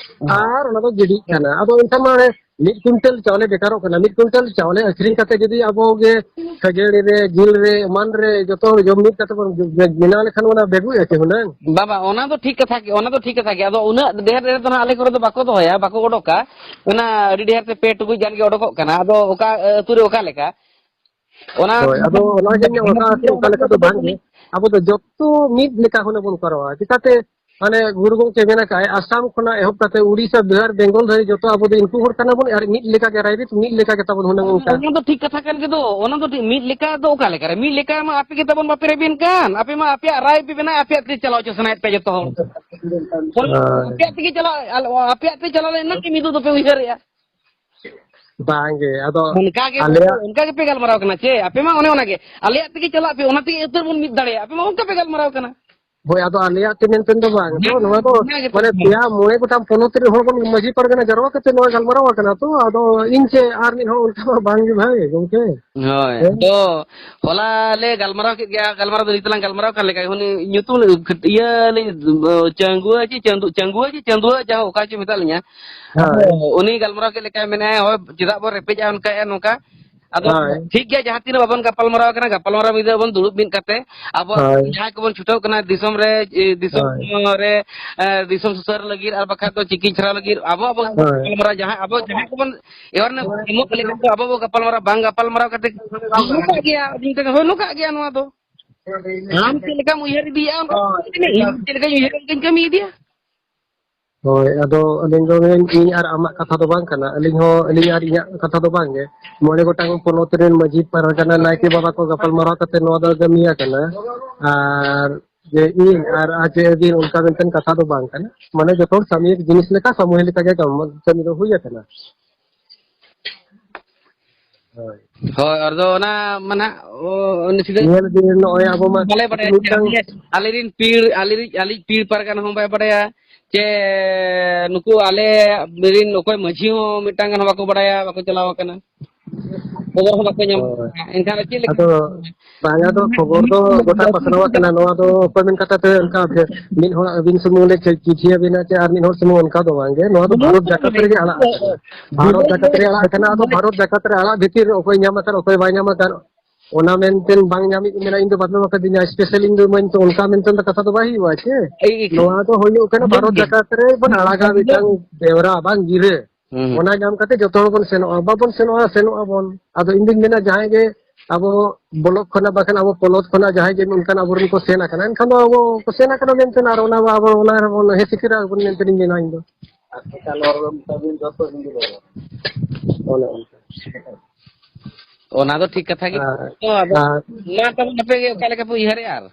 ᱟᱨ ᱚᱱᱟ ᱫᱚ ᱜᱤᱰᱤᱜ ᱠᱟᱱᱟ᱾ ᱟᱫᱚ ᱮᱱᱠᱷᱟᱱ ᱢᱟ ᱢᱤᱫ ᱠᱩᱭᱱᱴᱟᱞ ᱪᱟᱣᱞᱮ ᱵᱮᱠᱟᱨᱚᱜ ᱠᱟᱱᱟ᱾ ᱢᱤᱫ ᱠᱩᱭᱱᱴᱟᱞ ᱪᱟᱣᱞᱮ ᱟᱹᱠᱷᱨᱤᱧ ᱠᱟᱛᱮ ᱡᱩᱫᱤ ᱟᱵᱚ ᱜᱮ ᱠᱷᱟᱹᱡᱟᱹᱲᱤ ᱨᱮ, ᱡᱤᱞ ᱨᱮ, ᱮᱢᱟᱱ ᱨᱮ, ᱡᱚᱛᱚ ᱦᱚᱲ ᱡᱚᱢ ᱢᱤᱫ ᱠᱟᱛᱮ ᱵᱚᱱ ᱵᱮᱱᱟᱣ ᱞᱮᱠᱷᱟᱱ ᱚᱱᱟ ᱵᱮᱜᱩᱜᱼᱟ ᱪᱮ ᱦᱩᱱᱟᱹᱝ? ᱵᱟᱵᱟ, ᱚᱱᱟ ᱫᱚ ᱴᱷᱤᱠ ᱠᱟᱛᱷᱟ ᱜᱮ, ᱚᱱᱟ ᱫᱚ ᱴᱷᱤᱠ ᱠᱟᱛᱷᱟ ᱜᱮ᱾ ᱟᱫᱚ ᱩᱱᱟᱹᱜ ᱰᱷᱮᱨ ᱰᱷᱮᱨ ᱫᱚ ᱱᱟᱦᱟᱜ ᱟᱞᱮ ᱠᱚᱨᱮ ᱫᱚ ᱵᱟᱠᱚ ᱫᱚᱦᱚᱭᱟ, ᱵᱟᱠᱚ ᱚᱰᱚᱠᱟ᱾ ᱚᱱᱟ ᱟᱹᱰᱤ ᱰᱷᱮᱨ ᱛᱮ ᱯᱮ ᱴᱩᱠᱩᱡ ᱜᱟᱱ ᱜᱮ ᱚᱰᱚᱠᱚᱜ ᱠᱟᱱᱟ᱾ ᱟᱫᱚ ᱚᱠᱟ, ᱮ, ᱟᱹᱛᱩ ᱨᱮ ᱚᱠᱟ ᱞᱮᱠᱟ? ᱚᱱᱟ ᱦᱳᱭ, ᱟᱫᱚ ᱚᱱᱟ ᱜᱮ ᱚᱱᱟ ᱚᱠᱟ ᱟᱹᱛᱩ ᱚᱠᱟ ᱞᱮᱠᱟ ᱫᱚ ᱵᱟᱝ ᱜᱮ᱾ ᱟᱵᱚ ᱫᱚ ᱡᱚᱛᱚ ᱢᱤᱫ ᱞᱮᱠᱟ ᱦᱩᱱᱟᱹᱝ ᱵᱚᱱ ᱠᱚᱨᱟᱣᱟ᱾ ᱪᱤᱠᱟᱹᱛᱮ ᱢᱟᱱᱮ ᱜᱩᱨᱩ ᱜᱚᱢᱠᱮ ᱢᱮᱱ ᱟᱠᱟᱫᱼᱟᱭ, ᱟᱥᱟᱢ ᱠᱷᱚᱱᱟᱜ ᱮᱦᱚᱵ ᱠᱟᱛᱮ ᱩᱲᱤᱥᱥᱟ, ᱵᱤᱦᱟᱨ, ᱵᱮᱝᱜᱚᱞ ᱫᱷᱟᱹᱨᱤᱡ ᱡᱚᱛᱚ ᱟᱵᱚ ᱫᱚ ᱤᱱᱠᱩ ᱦᱚᱲ ᱠᱟᱱᱟ ᱵᱚᱱ, ᱟᱨ ᱢᱤᱫ ᱞᱮᱠᱟ ᱜᱮ ᱨᱟᱭᱨᱤᱛ, ᱢᱤᱫ ᱞᱮᱠᱟ ᱜᱮ ᱛᱟᱵᱚᱱ ᱦᱩᱱᱟᱹᱝ ᱚᱱᱠᱟ᱾ ᱚᱱᱟ ᱫᱚ ᱴᱷᱤᱠ ᱠᱟᱛᱷᱟ ᱠᱟᱱ ᱜᱮ ᱫᱚ᱾ ᱚᱱᱟ ᱫᱚ ᱴᱷᱤᱠ, ᱢᱤᱫ ᱞᱮᱠᱟ ᱫᱚ ᱚᱠᱟ ᱞᱮᱠᱟ ᱨᱮ? ᱢᱤᱫ ᱞᱮᱠᱟ ᱢᱟ ᱟᱯᱮ ᱜᱮ ᱛᱟᱵᱚᱱ ᱵᱟᱯᱮ ᱨᱮᱵᱮᱱ ᱠᱟᱱ᱾ ᱟᱯᱮ ᱢᱟ ᱟᱯᱮᱭᱟᱜ ᱨᱟᱭ ᱯᱮ ᱵᱮᱱᱟᱣ, ᱟᱯᱮᱭᱟᱜ ᱛᱮ ᱪᱟᱞᱟᱣ ᱦᱚᱪᱚ ᱥᱟᱱᱟᱭᱮᱫ ᱯᱮ ᱡᱚᱛᱚ ᱦᱚᱲ᱾ ᱦᱳᱭ᱾ ᱟᱯᱮᱭᱟᱜ ᱛᱮᱜᱮ ᱪᱟᱞᱟᱜ, ᱟᱞ-, ᱟᱯᱮᱭᱟᱜ ᱛᱮ ᱪᱟᱞᱟᱣ ᱞᱮᱱ ᱠᱷᱟᱱ ᱢᱤᱫ ᱫᱚ ᱯᱮ ᱩᱭᱦᱟᱹᱨᱮᱜᱼᱟ᱾ ᱵᱟᱝ ᱜᱮ, ᱟᱫᱚ ᱚᱱᱠᱟ ᱜᱮ, ᱟᱞᱮᱭᱟᱜ ᱚᱱᱠᱟ ᱜᱮᱯᱮ ᱜᱟᱞᱢᱟᱨᱟᱣ ᱠᱟᱱᱟ ᱪᱮ? ᱟᱯᱮ ᱢᱟ ᱚᱱᱮ ᱚᱱᱟ ᱜᱮ, "ᱟᱞᱮᱭᱟᱜ ᱛᱮᱜᱮ ᱪᱟᱞᱟᱜ ᱯᱮ, ᱚᱱᱟ ᱛᱮᱜᱮ ᱟᱹᱛᱩ ᱨᱮᱵᱚᱱ ᱢᱤᱫ ᱫᱟᱲᱮᱭᱟᱜᱼᱟ", ᱟᱯᱮ ᱢᱟ ᱚᱱᱠᱟ ᱯᱮ ᱜᱟᱞᱢᱟᱨᱟᱣ ᱠᱟᱱᱟ᱾ ᱦᱳᱭ, ᱟᱫᱚ ᱟᱞᱮᱭᱟᱜ ᱛᱮ ᱢᱮᱱᱛᱮ ᱫᱚ ᱵᱟᱝ, ᱛᱚ ᱱᱚᱣᱟ ᱫᱚ ᱚᱱᱟ ᱜᱮᱛᱚ ᱢᱟᱱᱮ ᱠᱟᱛᱷᱟ᱾ ᱯᱮᱭᱟ ᱢᱚᱬᱮ ᱜᱚᱴᱟᱝ ᱯᱚᱱᱚᱛ ᱨᱮᱱ ᱦᱚᱲ ᱵᱚᱱ ᱢᱟᱹᱡᱷᱤ ᱯᱟᱨᱜᱟᱱᱟ ᱡᱟᱨᱣᱟ ᱠᱟᱛᱮ ᱱᱚᱣᱟ ᱜᱟᱞᱢᱟᱨᱟᱣ ᱟᱠᱟᱱᱟ ᱛᱚ, ᱟᱫᱚ ᱤᱧ ᱪᱮ ᱟᱨ ᱢᱤᱫ ᱦᱚᱲ ᱚᱱᱠᱟ ᱢᱟ ᱵᱟᱝ ᱜᱮ ᱵᱷᱟᱭ ᱜᱚᱢᱠᱮ᱾ ᱦᱳᱭ, ᱦᱮᱸ? ᱛᱚ ᱦᱚᱞᱟ ᱞᱮ ᱜᱟᱞᱢᱟᱨᱟᱣ ᱠᱮᱫ ᱜᱮᱭᱟ, ᱜᱟᱞᱢᱟᱨᱟᱣ ᱫᱚ ᱱᱤᱛ ᱞᱟᱝ ᱜᱟᱞᱢᱟᱨᱟᱣ ᱠᱟᱱ ᱞᱮᱠᱟ, ᱩᱱᱤ ᱧᱩᱛᱩᱢ ᱤᱭᱟᱹ ᱞᱤᱧ, ᱪᱟᱹᱝᱜᱩᱣᱟᱹ ᱪᱮ ᱪᱟᱹᱸᱫᱩ-, ᱪᱟᱹᱝᱜᱩᱣᱟᱹ ᱪᱮ ᱪᱟᱹᱸᱫᱩᱣᱟᱹ ᱡᱟᱦᱟᱸ ᱚᱠᱟ ᱪᱚ ᱢᱮᱛᱟᱜ ᱞᱤᱧᱟ᱾ ᱦᱳᱭ᱾ ᱟᱫᱚ ᱩᱱᱤ ᱜᱟᱞᱢᱟᱨᱟᱣ ᱠᱮᱫ ᱞᱮᱠᱟᱭ ᱢᱮᱱᱟᱭ, "ᱦᱳᱭ, ᱪᱮᱫᱟᱜ ᱵᱚᱱ ᱨᱮᱯᱮᱡᱼᱟ ᱚᱱᱠᱟᱭᱟ ᱱᱚᱝᱠᱟ?" ᱟᱫᱚ ᱦᱳᱭ᱾ ᱴᱷᱤᱠ ᱜᱮᱭᱟ, ᱡᱟᱦᱟᱸ ᱛᱤᱱᱟᱹᱜ ᱵᱟᱵᱚᱱ ᱜᱟᱯᱟᱞᱢᱟᱨᱟᱣ ᱠᱟᱱᱟ, ᱜᱟᱯᱟᱞᱢᱟᱨᱟᱣ ᱢᱤᱫ ᱫᱷᱟᱣ ᱵᱚᱱ ᱫᱩᱲᱩᱵ ᱢᱤᱫ ᱠᱟᱛᱮ, ᱟᱵᱚ ᱦᱳᱭ᱾ ᱡᱟᱦᱟᱸᱭ ᱠᱚᱵᱚᱱ ᱪᱷᱩᱴᱟᱹᱣ ᱠᱟᱱᱟ ᱫᱤᱥᱚᱢ ᱨᱮ, ᱮ, ᱫᱤᱥᱚᱢ ᱦᱳᱭ᱾ ᱨᱮ, ᱮ, ᱫᱤᱥᱚᱢ ᱥᱩᱥᱟᱹᱨ ᱞᱟᱹᱜᱤᱫ ᱟᱨ ᱵᱟᱠᱷᱟᱱ ᱫᱚ ᱪᱤᱠᱤ ᱪᱷᱟᱨᱟᱣ ᱞᱟᱹᱜᱤᱫ, ᱟᱵᱚ, ᱟᱵᱚ ᱦᱳᱭ᱾ ᱜᱟᱯᱟᱞᱢᱟᱨᱟᱣ, ᱡᱟᱦᱟᱸᱭ ᱟᱵᱚ, ᱡᱟᱦᱟᱸᱭ ᱠᱚᱵᱚᱱ awareness ᱮᱢᱚᱜ ᱞᱮᱠᱷᱟᱱ ᱫᱚ ᱟᱵᱚ ᱵᱚ ᱜᱟᱯᱟᱞᱢᱟᱨᱟᱣ, ᱵᱟᱝ ᱜᱟᱯᱟᱞᱢᱟᱨᱟᱣ ᱠᱟᱛᱮ ᱦᱳᱭ ᱱᱚᱝᱠᱟᱜ ᱜᱮᱭᱟ, ᱦᱳᱭ ᱱᱚᱝᱠᱟᱜ ᱜᱮᱭᱟ ᱱᱚᱣᱟ ᱫᱚ᱾ ᱟᱢ ᱪᱮᱫ ᱞᱮᱠᱟᱢ ᱩᱭᱦᱟᱹᱨ ᱤᱫᱤᱭᱮᱫᱼᱟ, ᱚᱱᱠᱟ ᱦᱳᱭ᱾ ᱤᱧ ᱪᱮᱫ ᱞᱮᱠᱟᱧ ᱩᱭᱦᱟᱹᱨ, ᱚᱱᱠᱟᱧ ᱠᱟᱹᱢᱤ ᱤᱫᱤᱭᱟ᱾ ᱦᱳᱭ, ᱟᱫᱚ ᱟᱹᱞᱤᱧ ᱫᱚ ᱢᱮᱱ, ᱤᱧ ᱟᱨ ᱟᱢᱟᱜ ᱠᱟᱛᱷᱟ ᱫᱚ ᱵᱟᱝ ᱠᱟᱱᱟ, ᱟᱹᱞᱤᱧ ᱦᱚᱸ, ᱟᱹᱞᱤᱧ ᱟᱨ ᱤᱧᱟᱹᱜ ᱠᱟᱛᱷᱟ ᱫᱚ ᱵᱟᱝ ᱜᱮ᱾ ᱢᱚᱬᱮ ᱜᱚᱴᱟᱝ ᱯᱚᱱᱚᱛ ᱨᱮᱱ ᱢᱟᱹᱡᱷᱤ ᱯᱟᱨᱜᱟᱱᱟ, ᱱᱟᱭᱠᱮ ᱵᱟᱵᱟ ᱠᱚ ᱜᱟᱯᱟᱞ ᱢᱟᱨᱟᱣ ᱠᱟᱛᱮ ᱱᱚᱣᱟ ᱫᱚ ᱠᱟᱹᱢᱤᱭᱟ ᱠᱟᱱᱟ᱾ ᱟᱨ ᱡᱮ ᱤᱧ ᱟᱨ ᱟᱡ ᱡᱮ ᱟᱹᱵᱤᱱ ᱚᱱᱠᱟ ᱢᱮᱱᱛᱮ ᱠᱟᱛᱷᱟ ᱫᱚ ᱵᱟᱝ ᱠᱟᱱᱟ, ᱢᱟᱱᱮ ᱡᱚᱛᱚ ᱦᱚᱲ ᱥᱟᱢᱤᱞ ᱡᱤᱱᱤᱥ ᱞᱮᱠᱟ ᱥᱟᱢᱩᱦᱤᱠ ᱞᱮᱠᱟ ᱜᱮ ᱠᱟᱹᱢᱤ ᱫᱚ ᱦᱩᱭ ᱟᱠᱟᱱᱟ᱾ ᱦᱳᱭ᱾ ᱦᱳᱭ, ᱟᱫᱚ ᱚᱱᱟ ᱢᱟ ᱱᱟᱦᱟᱜ, ᱚ, ᱩᱱᱤ ᱥᱤᱫᱷᱟᱹ ᱧᱮᱞ ᱵᱤᱱ, ᱱᱚᱜᱼᱚᱭ ᱟᱵᱚ ᱢᱟ ᱵᱟᱞᱮ ᱵᱟᱰᱟᱭᱟ᱾ ᱢᱤᱫᱴᱟᱝ ᱟᱞᱮ, ᱟᱞᱮᱨᱮᱱ ᱯᱤᱲ, ᱟᱞᱮᱨᱤᱡ, ᱟᱞᱮᱭᱤᱡ ᱯᱤᱲ ᱯᱟᱨᱜᱟᱱᱟ ᱦᱚᱸ ᱵᱟᱭ ᱵᱟᱰᱟᱭᱟ ᱪᱮ ᱱᱩᱠᱩ ᱟᱞᱮ ᱨᱮᱱ ᱚᱠᱚᱭ ᱢᱟᱹᱡᱷᱤ ᱦᱚᱸ ᱢᱤᱫᱴᱟᱝ ᱜᱟᱱ ᱦᱚᱸ ᱵᱟᱠᱚ ᱵᱟᱰᱟᱭᱟ, ᱵᱟᱠᱚ ᱪᱟᱞᱟᱣ ᱟᱠᱟᱱᱟ᱾ ᱠᱷᱚᱵᱚᱨ ᱦᱚᱸ ᱵᱟᱠᱚ ᱧᱟᱢ ᱦᱳᱭ᱾ ᱠᱟᱜᱼᱟ᱾ ᱮᱱᱠᱷᱟᱱ ᱪᱮᱫ ᱞᱮᱠᱟ? ᱟᱫᱚ ᱵᱟᱝ, ᱟᱫᱚ ᱠᱷᱚᱵᱚᱨ ᱫᱚ ᱜᱚᱴᱟ ᱯᱟᱥᱱᱟᱣ ᱟᱠᱟᱱᱟ᱾ ᱱᱚᱣᱟ ᱫᱚ ᱚᱠᱚᱭ ᱢᱮᱱ ᱠᱟᱛᱷᱟ ᱛᱮ ᱚᱱᱠᱟ ᱢᱤᱫ ᱦᱚᱲ ᱟᱹᱵᱤᱱ ᱥᱩᱢᱩᱝ ᱞᱮ ᱪᱤ-, ᱪᱤᱴᱷᱤ ᱟᱵᱤᱱᱟ ᱪᱮ ᱟᱨ ᱢᱤᱫ ᱦᱚᱲ ᱥᱩᱢᱩᱝ, ᱚᱱᱠᱟ ᱫᱚ ᱵᱟᱝ ᱜᱮ᱾ ᱱᱚᱣᱟ ᱫᱚ ᱵᱷᱟᱨᱚᱛ ᱡᱟᱠᱟᱛ ᱨᱮᱜᱮ ᱟᱲᱟᱜ ᱟᱠᱟᱱᱟ᱾ ᱵᱷᱟᱨᱚᱛ ᱡᱟᱠᱟᱛ ᱨᱮ ᱟᱲᱟᱜ ᱟᱠᱟᱱᱟ᱾ ᱟᱫᱚ ᱵᱷᱟᱨᱚᱛ ᱡᱟᱠᱟᱛ ᱨᱮ ᱟᱲᱟᱜ ᱵᱷᱤᱛᱤᱨ ᱨᱮ ᱚᱠᱚᱭ ᱧᱟᱢ ᱟᱠᱟᱫ, ᱚᱠᱚᱭ ᱵᱟᱭ ᱧᱟᱢ ᱟᱠᱟᱫ, ᱚᱱᱟ ᱢᱮᱱᱛᱮ ᱵᱟᱝ ᱧᱟᱢᱤᱡ ᱢᱮᱱᱟ, ᱤᱧ ᱫᱚ ᱵᱟᱹᱱᱩᱜ ᱟᱠᱟᱫᱤᱧᱟ, special ᱤᱧ ᱫᱚ ᱤᱢᱟᱹᱧ ᱛᱚ, ᱚᱱᱠᱟ ᱢᱮᱱᱛᱮ ᱫᱚ ᱠᱟᱛᱷᱟ ᱫᱚ ᱵᱟᱭ ᱦᱩᱭᱩᱜᱼᱟ ᱪᱮ? ᱮᱭ, ᱮᱭ, ᱱᱚᱣᱟ ᱫᱚ ᱦᱩᱭᱩᱜ ᱠᱟᱱᱟ ᱵᱷᱟᱨᱚᱛ ᱡᱟᱠᱟᱛ ᱨᱮ ᱵᱚᱱ ᱟᱲᱟᱜᱟ ᱢᱤᱫᱴᱟᱝ ᱵᱮᱣᱨᱟ, ᱵᱟᱝ ᱜᱤᱨᱟᱹ᱾ ᱦᱩᱸ, ᱦᱩᱸ᱾ ᱚᱱᱟ ᱧᱟᱢ ᱠᱟᱛᱮ ᱡᱚᱛᱚ ᱦᱚᱲ ᱵᱚᱱ ᱥᱮᱱᱚᱜᱼᱟ, ᱵᱟᱵᱚᱱ ᱥᱮᱱᱚᱜᱼᱟ, ᱥᱮᱱᱚᱜ ᱟᱵᱚᱱ᱾ ᱟᱫᱚ ᱤᱧ ᱫᱩᱧ ᱢᱮᱱᱟ, ᱡᱟᱦᱟᱸᱭ ᱜᱮ ᱟᱵᱚ block ᱠᱷᱚᱱᱟᱜ, ᱵᱟᱠᱷᱟᱱ ᱟᱵᱚ ᱯᱚᱱᱚᱛ ᱠᱷᱚᱱᱟᱜ ᱡᱟᱦᱟᱸᱭ ᱜᱮ ᱚᱱᱠᱟᱱ ᱟᱵᱚᱨᱮᱱ ᱠᱚ ᱥᱮᱱ ᱟᱠᱟᱱᱟ, ᱮᱱᱠᱷᱟᱱ ᱫᱚ ᱟᱵᱚ ᱠᱚ ᱥᱮᱱ ᱟᱠᱟᱱᱟ ᱢᱮᱱᱛᱮ ᱟᱨ ᱚᱱᱟ ᱟᱵᱚ ᱚᱱᱟ ᱨᱮᱵᱚᱱ ᱦᱮᱸ ᱥᱤᱠᱟᱹᱨᱟ ᱵᱚᱱ ᱢᱮᱱᱛᱮ ᱤᱧ ᱢᱮᱱᱟ ᱤᱧ ᱫᱚ᱾ ᱚᱱᱮ ᱚᱱᱠᱟ᱾ ᱚᱱᱟ ᱫᱚ ᱴᱷᱤᱠ ᱠᱟᱛᱷᱟ ᱜᱮ᱾ ᱟᱨ, ᱛᱚ ᱟᱫᱚ ᱟᱨ ᱢᱟ ᱛᱟᱵᱚᱱ ᱟᱯᱮ ᱜᱮ ᱚᱠᱟ ᱞᱮᱠᱟ ᱯᱮ ᱩᱭᱦᱟᱹᱨᱮᱜᱼᱟ ᱟᱨ?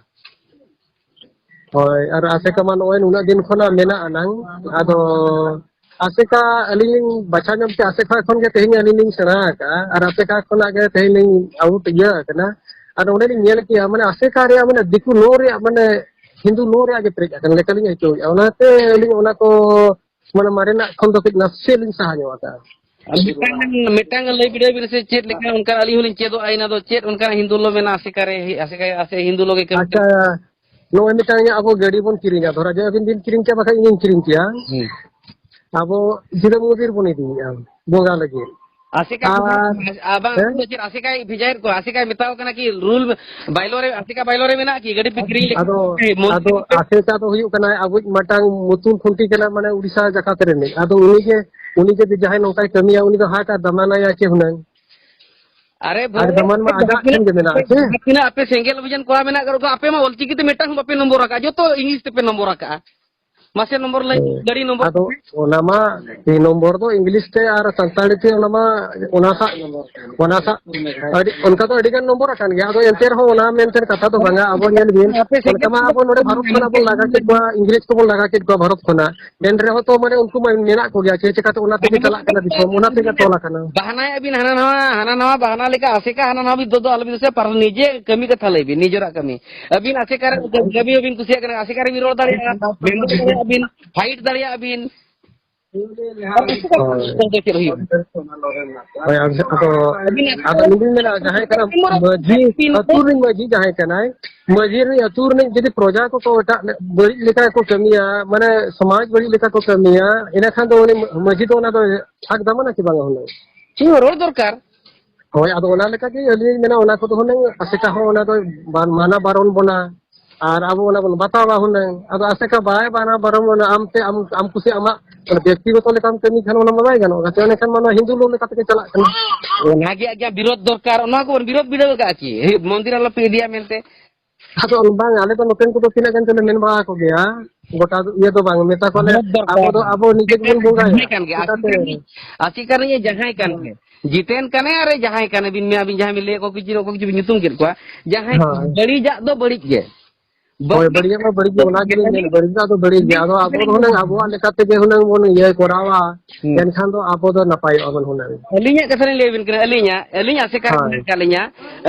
ᱦᱳᱭ, ᱟᱨ ᱟᱥᱮᱠᱟ ᱢᱟ ᱱᱚᱜᱼᱚᱭ ᱱᱩᱱᱟᱹᱜ ᱫᱤᱱ ᱠᱷᱚᱱᱟᱜ ᱢᱮᱱᱟᱜ ᱟᱱᱟᱝ, ᱟᱫᱚ ᱟᱥᱮᱠᱟ ᱟᱹᱞᱤᱧ ᱞᱤᱧ ᱵᱟᱪᱷᱟᱣ ᱧᱚᱜ ᱠᱮᱫᱟ, ᱟᱥᱮᱠᱟ ᱠᱷᱚᱱ ᱜᱮ ᱛᱮᱦᱮᱧ ᱟᱹᱞᱤᱧ ᱞᱤᱧ ᱥᱮᱬᱟ ᱟᱠᱟᱫᱼᱟ, ᱟᱨ ᱟᱥᱮᱠᱟ ᱠᱷᱚᱱᱟᱜ ᱜᱮ ᱛᱮᱦᱮᱧ ᱞᱤᱧ out ᱤᱭᱟᱹ ᱟᱠᱟᱱᱟ᱾ ᱟᱫᱚ ᱚᱸᱰᱮ ᱞᱤᱧ ᱧᱮᱞ ᱠᱮᱜᱼᱟ, ᱢᱟᱱᱮ ᱟᱥᱮᱠᱟ ᱨᱮᱭᱟᱜ ᱢᱟᱱᱮ ᱫᱤᱠᱩ ᱞᱚ ᱨᱮᱭᱟᱜ, ᱢᱟᱱᱮ ᱦᱤᱱᱫᱩ ᱞᱚ ᱨᱮᱭᱟᱜ ᱜᱮ ᱯᱮᱨᱮᱡ ᱟᱠᱟᱱ ᱞᱮᱠᱟᱞᱤᱧ ᱟᱹᱭᱠᱟᱹᱣᱮᱫᱼᱟ᱾ ᱚᱱᱟᱛᱮ ᱟᱹᱞᱤᱧ ᱚᱱᱟ ᱠᱚ ᱢᱟᱱᱮ ᱢᱟᱨᱮᱱᱟᱜ ᱠᱷᱚᱱ ᱫᱚ ᱠᱟᱹᱡ ᱱᱟᱥᱮ ᱞᱤᱧ ᱥᱟᱦᱟ ᱧᱚᱜ ᱟᱠᱟᱫᱼᱟ᱾ ᱟᱨ ᱢᱤᱫᱴᱟᱝ, ᱢᱤᱫᱴᱟᱝ ᱞᱟᱹᱭ ᱵᱤᱰᱟᱹᱣ ᱵᱤᱱ ᱥᱮ, ᱪᱮᱫ ᱞᱮᱠᱟ ᱚᱱᱠᱟ ᱟᱹᱞᱤᱧ ᱦᱚᱸᱞᱤᱧ ᱪᱮᱫᱚᱜᱼᱟ, ᱤᱱᱟᱹ ᱫᱚ ᱪᱮᱫ ᱚᱱᱠᱟᱱᱟᱜ ᱦᱤᱱᱫᱩ ᱞᱚ ᱢᱮᱱᱟᱜᱼᱟ ᱟᱥᱮᱠᱟ ᱨᱮ, ᱟᱥᱮᱠᱟ, ᱟᱥᱮ ᱦᱤᱱᱫᱩ ᱞᱚ ᱜᱮ ᱠᱟᱹᱢᱤ ᱟᱪᱪᱷᱟ, ᱠᱟᱱᱟ? ᱱᱚᱜᱼᱚᱭ ᱢᱤᱫᱴᱟᱝ ᱟᱵᱚ ᱜᱟᱹᱰᱤ ᱵᱚᱱ ᱠᱤᱨᱤᱧᱟ, ᱫᱷᱚᱨᱟ ᱡᱮ ᱟᱹᱵᱤᱱ ᱵᱤᱱ ᱠᱤᱨᱤᱧ ᱠᱮᱭᱟ, ᱵᱟᱠᱷᱟᱡ ᱤᱧᱤᱧ ᱠᱤᱨᱤᱧ ᱠᱮᱭᱟ᱾ ᱦᱩᱸ᱾ ᱟᱵᱚ ᱡᱤᱨᱟᱹ ᱢᱚᱱᱫᱤᱨ ᱵᱚᱱ ᱤᱫᱤᱭᱮᱫᱼᱟ ᱵᱚᱸᱜᱟ ᱞᱟᱹᱜᱤᱫ᱾ ᱟᱥᱮᱠᱟ ᱟᱨ, ᱵᱷᱮᱡᱟᱭᱮᱫ, ᱟᱨ ᱵᱟᱝ, ᱦᱮᱸ? ᱩᱱᱤ ᱫᱚ ᱪᱮᱫ ᱟᱥᱮᱠᱟᱭ ᱵᱷᱮᱡᱟᱭᱮᱫ ᱠᱚᱣᱟ? ᱟᱥᱮᱠᱟᱭ ᱢᱮᱛᱟᱣ ᱠᱟᱱᱟ ᱠᱤ ᱨᱩᱞ ᱵᱟᱭᱞᱚ ᱨᱮ, ᱟᱥᱮᱠᱟ ᱵᱟᱭᱞᱚ ᱨᱮ ᱢᱮᱱᱟᱜᱼᱟ ᱠᱤ ᱜᱟᱹᱰᱤ ᱯᱮ ᱠᱤᱨᱤᱧ ᱞᱮᱠᱷᱟᱱ? ᱟᱫᱚ, ᱢᱚᱱᱫᱤᱨ ᱟᱫᱚ ᱯᱮ ᱟᱥᱮᱠᱟ ᱫᱚ ᱦᱩᱭᱩᱜ ᱠᱟᱱᱟ ᱟᱵᱚᱭᱤᱡ ᱢᱤᱫᱴᱟᱝ ᱢᱩᱛᱩᱞ ᱠᱷᱩᱱᱴᱤ ᱠᱟᱱᱟ, ᱢᱟᱱᱮ ᱩᱲᱤᱥᱥᱟ ᱡᱟᱠᱟᱛ ᱨᱤᱱᱤᱡ᱾ ᱟᱫᱚ ᱩᱱᱤᱜᱮ, ᱩᱱᱤ ᱡᱩᱫᱤ ᱡᱟᱦᱟᱸᱭ ᱱᱚᱝᱠᱟᱭ ᱠᱟᱹᱢᱤᱭᱟ, ᱩᱱᱤ ᱫᱚ ᱦᱟᱴ ᱟᱨ ᱫᱟᱢᱟᱱᱟᱭᱟ ᱪᱮ ᱦᱩᱱᱟᱹᱝ? ᱟᱨᱮ ᱟᱨ ᱵᱷᱟᱹᱭ, ᱫᱟᱢᱟᱱ ᱢᱟ ᱟᱡᱟᱜ ᱡᱟᱦᱟᱸ ᱴᱷᱮᱱ ᱜᱮ ᱢᱮᱱᱟᱜᱼᱟ ᱛᱤᱱᱟᱹᱜ, ᱪᱮ? ᱡᱟᱦᱟᱸ ᱛᱤᱱᱟᱹᱜ ᱟᱯᱮ ᱥᱮᱸᱜᱮᱞ ᱚᱵᱷᱤᱡᱟᱱ ᱠᱚᱲᱟ ᱢᱮᱱᱟᱜ ᱟᱠᱟᱫ ᱠᱚᱣᱟ, ᱟᱯᱮ ᱢᱟ ᱚᱞᱪᱤᱠᱤ ᱛᱮ ᱢᱤᱫᱴᱟᱝ ᱦᱚᱸ ᱵᱟᱯᱮ ᱱᱚᱢᱵᱚᱨ ᱟᱠᱟᱫᱼᱟ, ᱡᱚᱛᱚ ᱤᱝᱞᱤᱥ ᱛᱮᱯᱮ ᱱᱚᱢᱵᱚᱨ ᱟᱠᱟᱫᱼᱟ᱾ ᱢᱟᱥᱮ ᱱᱚᱢᱵᱚᱨ ᱞᱟᱹᱭ, ᱦᱮᱸ᱾ ᱜᱟᱹᱰᱤ ᱱᱚᱢᱵᱚᱨ᱾ ᱟᱫᱚ ᱚᱱᱟ ᱢᱟ ᱯᱤᱱ ᱱᱚᱢᱵᱚᱨ ᱫᱚ ᱤᱝᱞᱤᱥ ᱛᱮ ᱟᱨ ᱥᱟᱱᱛᱟᱲᱤ ᱛᱮ, ᱚᱱᱟ ᱢᱟ, ᱚᱱᱟ ᱥᱟᱜ, ᱚᱱᱟ ᱥᱟᱜ ᱟᱹᱰᱤ, ᱚᱱᱠᱟ ᱫᱚ ᱟᱹᱰᱤ ᱜᱟᱱ ᱱᱚᱢᱵᱚᱨ ᱟᱠᱟᱱ ᱜᱮᱭᱟ᱾ ᱟᱫᱚ ᱮᱱᱛᱮ ᱨᱮᱦᱚᱸ ᱚᱱᱟ ᱢᱮᱱᱛᱮ ᱠᱟᱛᱷᱟ ᱫᱚ ᱵᱟᱝᱟ, ᱟᱵᱚ ᱧᱮᱞ ᱵᱤᱱ, ᱟᱯᱮ ᱥᱮᱫ ᱚᱱᱠᱟ ᱢᱟ ᱟᱵᱚ ᱱᱚᱰᱮ ᱵᱷᱟᱨᱚᱛ ᱠᱷᱚᱱᱟᱜ ᱵᱚᱱ ᱞᱟᱜᱟ ᱠᱮᱫ ᱠᱚᱣᱟ, ᱤᱝᱨᱮᱡᱽ ᱠᱚᱵᱚᱱ ᱞᱟᱜᱟ ᱠᱮᱫ ᱠᱚᱣᱟ ᱵᱷᱟᱨᱚᱛ ᱠᱷᱚᱱᱟᱜ, ᱮᱱ ᱨᱮᱦᱚᱸ ᱛᱚ ᱢᱟᱱᱮ ᱩᱱᱠᱩ ᱢᱟ ᱢᱮᱱᱟᱜ ᱠᱚᱜᱮᱭᱟ, ᱪᱮᱫ ᱪᱮᱠᱟᱛᱮ ᱚᱱᱟ ᱛᱮᱜᱮ ᱪᱟᱞᱟᱜ ᱠᱟᱱᱟ ᱫᱤᱥᱚᱢ, ᱚᱱᱟ ᱛᱮᱜᱮ ᱛᱚᱞ ᱟᱠᱟᱱᱟ᱾ ᱵᱟᱦᱱᱟᱭᱮᱫ ᱵᱤᱱ ᱦᱟᱱᱟ ᱱᱟᱣᱟ, ᱦᱟᱱᱟ ᱱᱟᱣᱟ ᱵᱟᱦᱱᱟ ᱞᱮᱠᱟ, ᱟᱥᱮᱠᱟ ᱦᱟᱱᱟ ᱱᱟᱣᱟ ᱵᱤᱱ ᱫᱚᱫᱚ ᱟᱞᱚ ᱵᱤᱱ ᱫᱚᱥᱮ, ᱯᱟᱨ-, ᱱᱤᱡᱮ ᱠᱟᱹᱢᱤ ᱠᱟᱛᱷᱟ ᱞᱟᱹᱭ ᱵᱤᱱ, ᱱᱤᱡᱮᱨᱟᱜ ᱠᱟᱹᱢᱤ᱾ ᱟᱹᱵᱤᱱ ᱟᱥᱮᱠᱟ ᱨᱮ ᱠᱟᱹᱢᱤ ᱦᱚᱸᱵᱤᱱ ᱠᱩᱥᱤᱭᱟᱜ ᱠᱟᱱᱟ, ᱟᱥᱮᱠᱟ ᱨᱮ ᱵᱤᱱ ᱨᱚᱲ ᱫᱟᱲᱮᱭᱟᱜᱼᱟ, ᱵᱮᱸᱜᱮᱫ ᱫᱟᱲᱮᱭᱟᱜᱼᱟ ᱵᱤᱱ, ᱯᱷᱟᱭᱤᱴ ᱫᱟᱲᱮᱭᱟᱜᱼᱟ ᱵᱤᱱ᱾ ᱦᱳᱭ᱾ ᱪᱮᱫ ᱦᱩᱭᱩᱜᱼᱟ? ᱦᱳᱭ, ᱟᱫᱚ, ᱟᱫᱚ ᱤᱧ ᱫᱩᱧ ᱢᱮᱱᱟ, ᱡᱟᱦᱟᱸᱭ ᱠᱟᱱᱟ ᱢᱟᱹᱡᱷᱤ, ᱟᱹᱛᱩ ᱨᱤᱱ ᱢᱟᱹᱡᱷᱤ ᱡᱟᱦᱟᱸᱭ ᱠᱟᱱᱟᱭ, ᱢᱟᱹᱡᱷᱤ ᱨᱤᱱ ᱟᱹᱛᱩ ᱨᱤᱱᱤᱡ ᱡᱩᱫᱤ ᱯᱨᱚᱡᱟ ᱠᱚᱠᱚ ᱮᱴᱟᱜ ᱵᱟᱹᱲᱤᱡ ᱞᱮᱠᱟ ᱠᱚ ᱠᱟᱹᱢᱤᱭᱟ, ᱢᱟᱱᱮ ᱥᱚᱢᱟᱡᱽ ᱵᱟᱹᱲᱤᱡ ᱞᱮᱠᱟ ᱠᱚ ᱠᱟᱹᱢᱤᱭᱟ, ᱤᱱᱟᱹᱠᱷᱟᱱ ᱫᱚ ᱩᱱᱤ ᱢᱟᱹᱡᱷᱤ ᱫᱚ ᱚᱱᱟ ᱫᱚ ᱦᱟᱠ ᱫᱟᱢᱟᱱᱟ ᱠᱤ ᱵᱟᱝᱟ ᱦᱩᱱᱟᱹᱝ? ᱪᱮᱫ ᱨᱚᱲ ᱫᱚᱨᱠᱟᱨ? ᱦᱳᱭ, ᱟᱫᱚ ᱚᱱᱟ ᱞᱮᱠᱟ ᱜᱮ ᱟᱹᱞᱤᱧ ᱞᱤᱧ ᱢᱮᱱᱟ, ᱚᱱᱟ ᱠᱚᱫᱚ ᱦᱩᱱᱟᱹᱝ ᱟᱥᱮᱠᱟ ᱦᱚᱸ ᱚᱱᱟ ᱫᱚ ᱵᱟᱝ ᱢᱟᱱᱟ ᱵᱟᱨᱚᱱ ᱵᱚᱱᱟ, ᱟᱨ ᱟᱵᱚ ᱚᱱᱟ ᱵᱚᱱ ᱵᱟᱛᱟᱣᱟ ᱦᱩᱱᱟᱹᱝ᱾ ᱟᱫᱚ ᱟᱥᱮᱠᱟ ᱵᱟᱭ ᱢᱟᱱᱟ ᱵᱟᱨᱚᱱ ᱵᱚᱱᱟ, ᱟᱢ ᱛᱮ ᱟᱢ, ᱟᱢ ᱠᱩᱥᱤ ᱟᱢᱟᱜ ᱵᱮᱠᱛᱤᱜᱚᱛᱚ ᱞᱮᱠᱟᱢ ᱠᱟᱹᱢᱤ ᱠᱷᱟᱱ ᱚᱱᱟ ᱢᱟ ᱵᱟᱭ ᱜᱟᱱᱚᱜᱼᱟ, ᱜᱟᱛᱮ᱾ ᱮᱸᱰᱮᱠᱷᱟᱱ ᱢᱟ ᱱᱚᱣᱟ ᱦᱤᱱᱫᱩ ᱞᱳ ᱞᱮᱠᱟ ᱛᱮᱜᱮ ᱪᱟᱞᱟᱜ ᱠᱟᱱᱟ᱾ ᱚᱱᱟᱜᱮ ᱟᱡᱟᱜ ᱵᱤᱨᱳᱫᱷ ᱫᱚᱨᱠᱟᱨ, ᱚᱱᱟ ᱠᱚᱵᱚᱱ ᱵᱤᱨᱳᱫᱷ ᱵᱤᱰᱟᱹᱣ ᱟᱠᱟᱫᱼᱟ ᱠᱤ? ᱢᱚᱱᱫᱤᱨ ᱟᱞᱚᱯᱮ ᱤᱫᱤᱭᱟ ᱢᱮᱱᱛᱮ᱾ ᱟᱫᱚ ᱵᱟᱝ, ᱟᱞᱮ ᱫᱚ ᱱᱚᱛᱮᱱ ᱠᱚᱫᱚ ᱛᱤᱱᱟᱹᱜ ᱜᱟᱱ ᱪᱚᱞᱮ ᱢᱮᱱ ᱵᱟᱲᱟ ᱟᱠᱚ ᱜᱮᱭᱟ, ᱜᱚᱴᱟ ᱫᱚ ᱤᱭᱟᱹ ᱫᱚ ᱵᱟᱝ, ᱢᱮᱛᱟ ᱠᱚᱣᱟᱞᱮ, ᱵᱤᱨᱳᱫᱷ ᱫᱚᱨᱠᱟᱨ᱾ ᱟᱵᱚ ᱫᱚ ᱟᱵᱚ ᱱᱤᱡᱮ ᱜᱮᱵᱚᱱ ᱵᱚᱸᱜᱟᱭᱟ᱾ ᱡᱟᱦᱟᱸᱭ ᱠᱟᱱ ᱜᱮ, ᱪᱤᱠᱟᱹᱛᱮ? ᱟᱥᱮᱠᱟ ᱨᱤᱱᱤᱡ, ᱟᱥᱮᱠᱟ ᱨᱤᱱᱤᱡ ᱡᱟᱦᱟᱸᱭ ᱠᱟᱱ ᱜᱮ, ᱡᱤᱛᱮᱱ ᱠᱟᱱᱮ ᱟᱨ ᱡᱟᱦᱟᱸᱭ ᱠᱟᱱᱮ ᱵᱤᱱ, ᱢᱮ ᱟᱹᱵᱤᱱ ᱡᱟᱦᱟᱸᱭ ᱵᱤᱱ ᱞᱟᱹᱭ ᱟᱠᱚ ᱠᱤᱪᱷᱩ, ᱚᱠᱚᱭ ᱠᱤᱪᱷᱩ ᱵᱤᱱ ᱧᱩᱛᱩᱢ ᱠᱮᱫ ᱠᱚᱣᱟ, ᱡᱟᱦᱟᱸᱭ ᱦᱳᱭ᱾ ᱵᱟᱹᱲᱤᱡᱟᱜ ᱫᱚ ᱵᱟᱹᱲᱤᱡ ᱜᱮ᱾ ᱦᱳᱭ, ᱵᱟᱹᱲᱤᱡ ᱵᱟᱹᱲᱤᱡᱟᱜ ᱢᱟ ᱵᱟᱹᱲᱤᱡ ᱜᱮ, ᱚᱱᱟ ᱜᱮᱞᱤᱧ ᱢᱮᱱ, ᱵᱟᱹᱲᱤᱡ ᱫᱚ ᱟᱫᱚ ᱵᱟᱹᱲᱤᱡ ᱜᱮ, ᱟᱫᱚ ᱟᱵᱚ ᱫᱚ ᱦᱩᱱᱟᱹᱝ ᱟᱵᱚᱣᱟᱜ ᱞᱮᱠᱟ ᱛᱮᱜᱮ ᱦᱩᱱᱟᱹᱝ ᱵᱚᱱ ᱤᱭᱟᱹ ᱠᱚᱨᱟᱣᱟ, ᱦᱩᱸ᱾ ᱮᱱᱠᱷᱟᱱ ᱫᱚ ᱟᱵᱚ ᱫᱚ ᱱᱟᱯᱟᱭᱚᱜᱼᱟ ᱵᱚᱱ ᱦᱩᱱᱟᱹᱝ᱾ ᱟᱹᱞᱤᱧᱟᱜ ᱠᱟᱛᱷᱟ ᱞᱤᱧ ᱞᱟᱹᱭ ᱟᱵᱤᱱ ᱠᱟᱱᱟ, ᱟᱹᱞᱤᱧᱟᱜ, ᱟᱹᱞᱤᱧ ᱟᱥᱮᱠᱟ ᱨᱮ ᱦᱳᱭ᱾ ᱢᱮᱱᱟᱜ ᱟᱠᱟᱫ ᱞᱤᱧᱟ,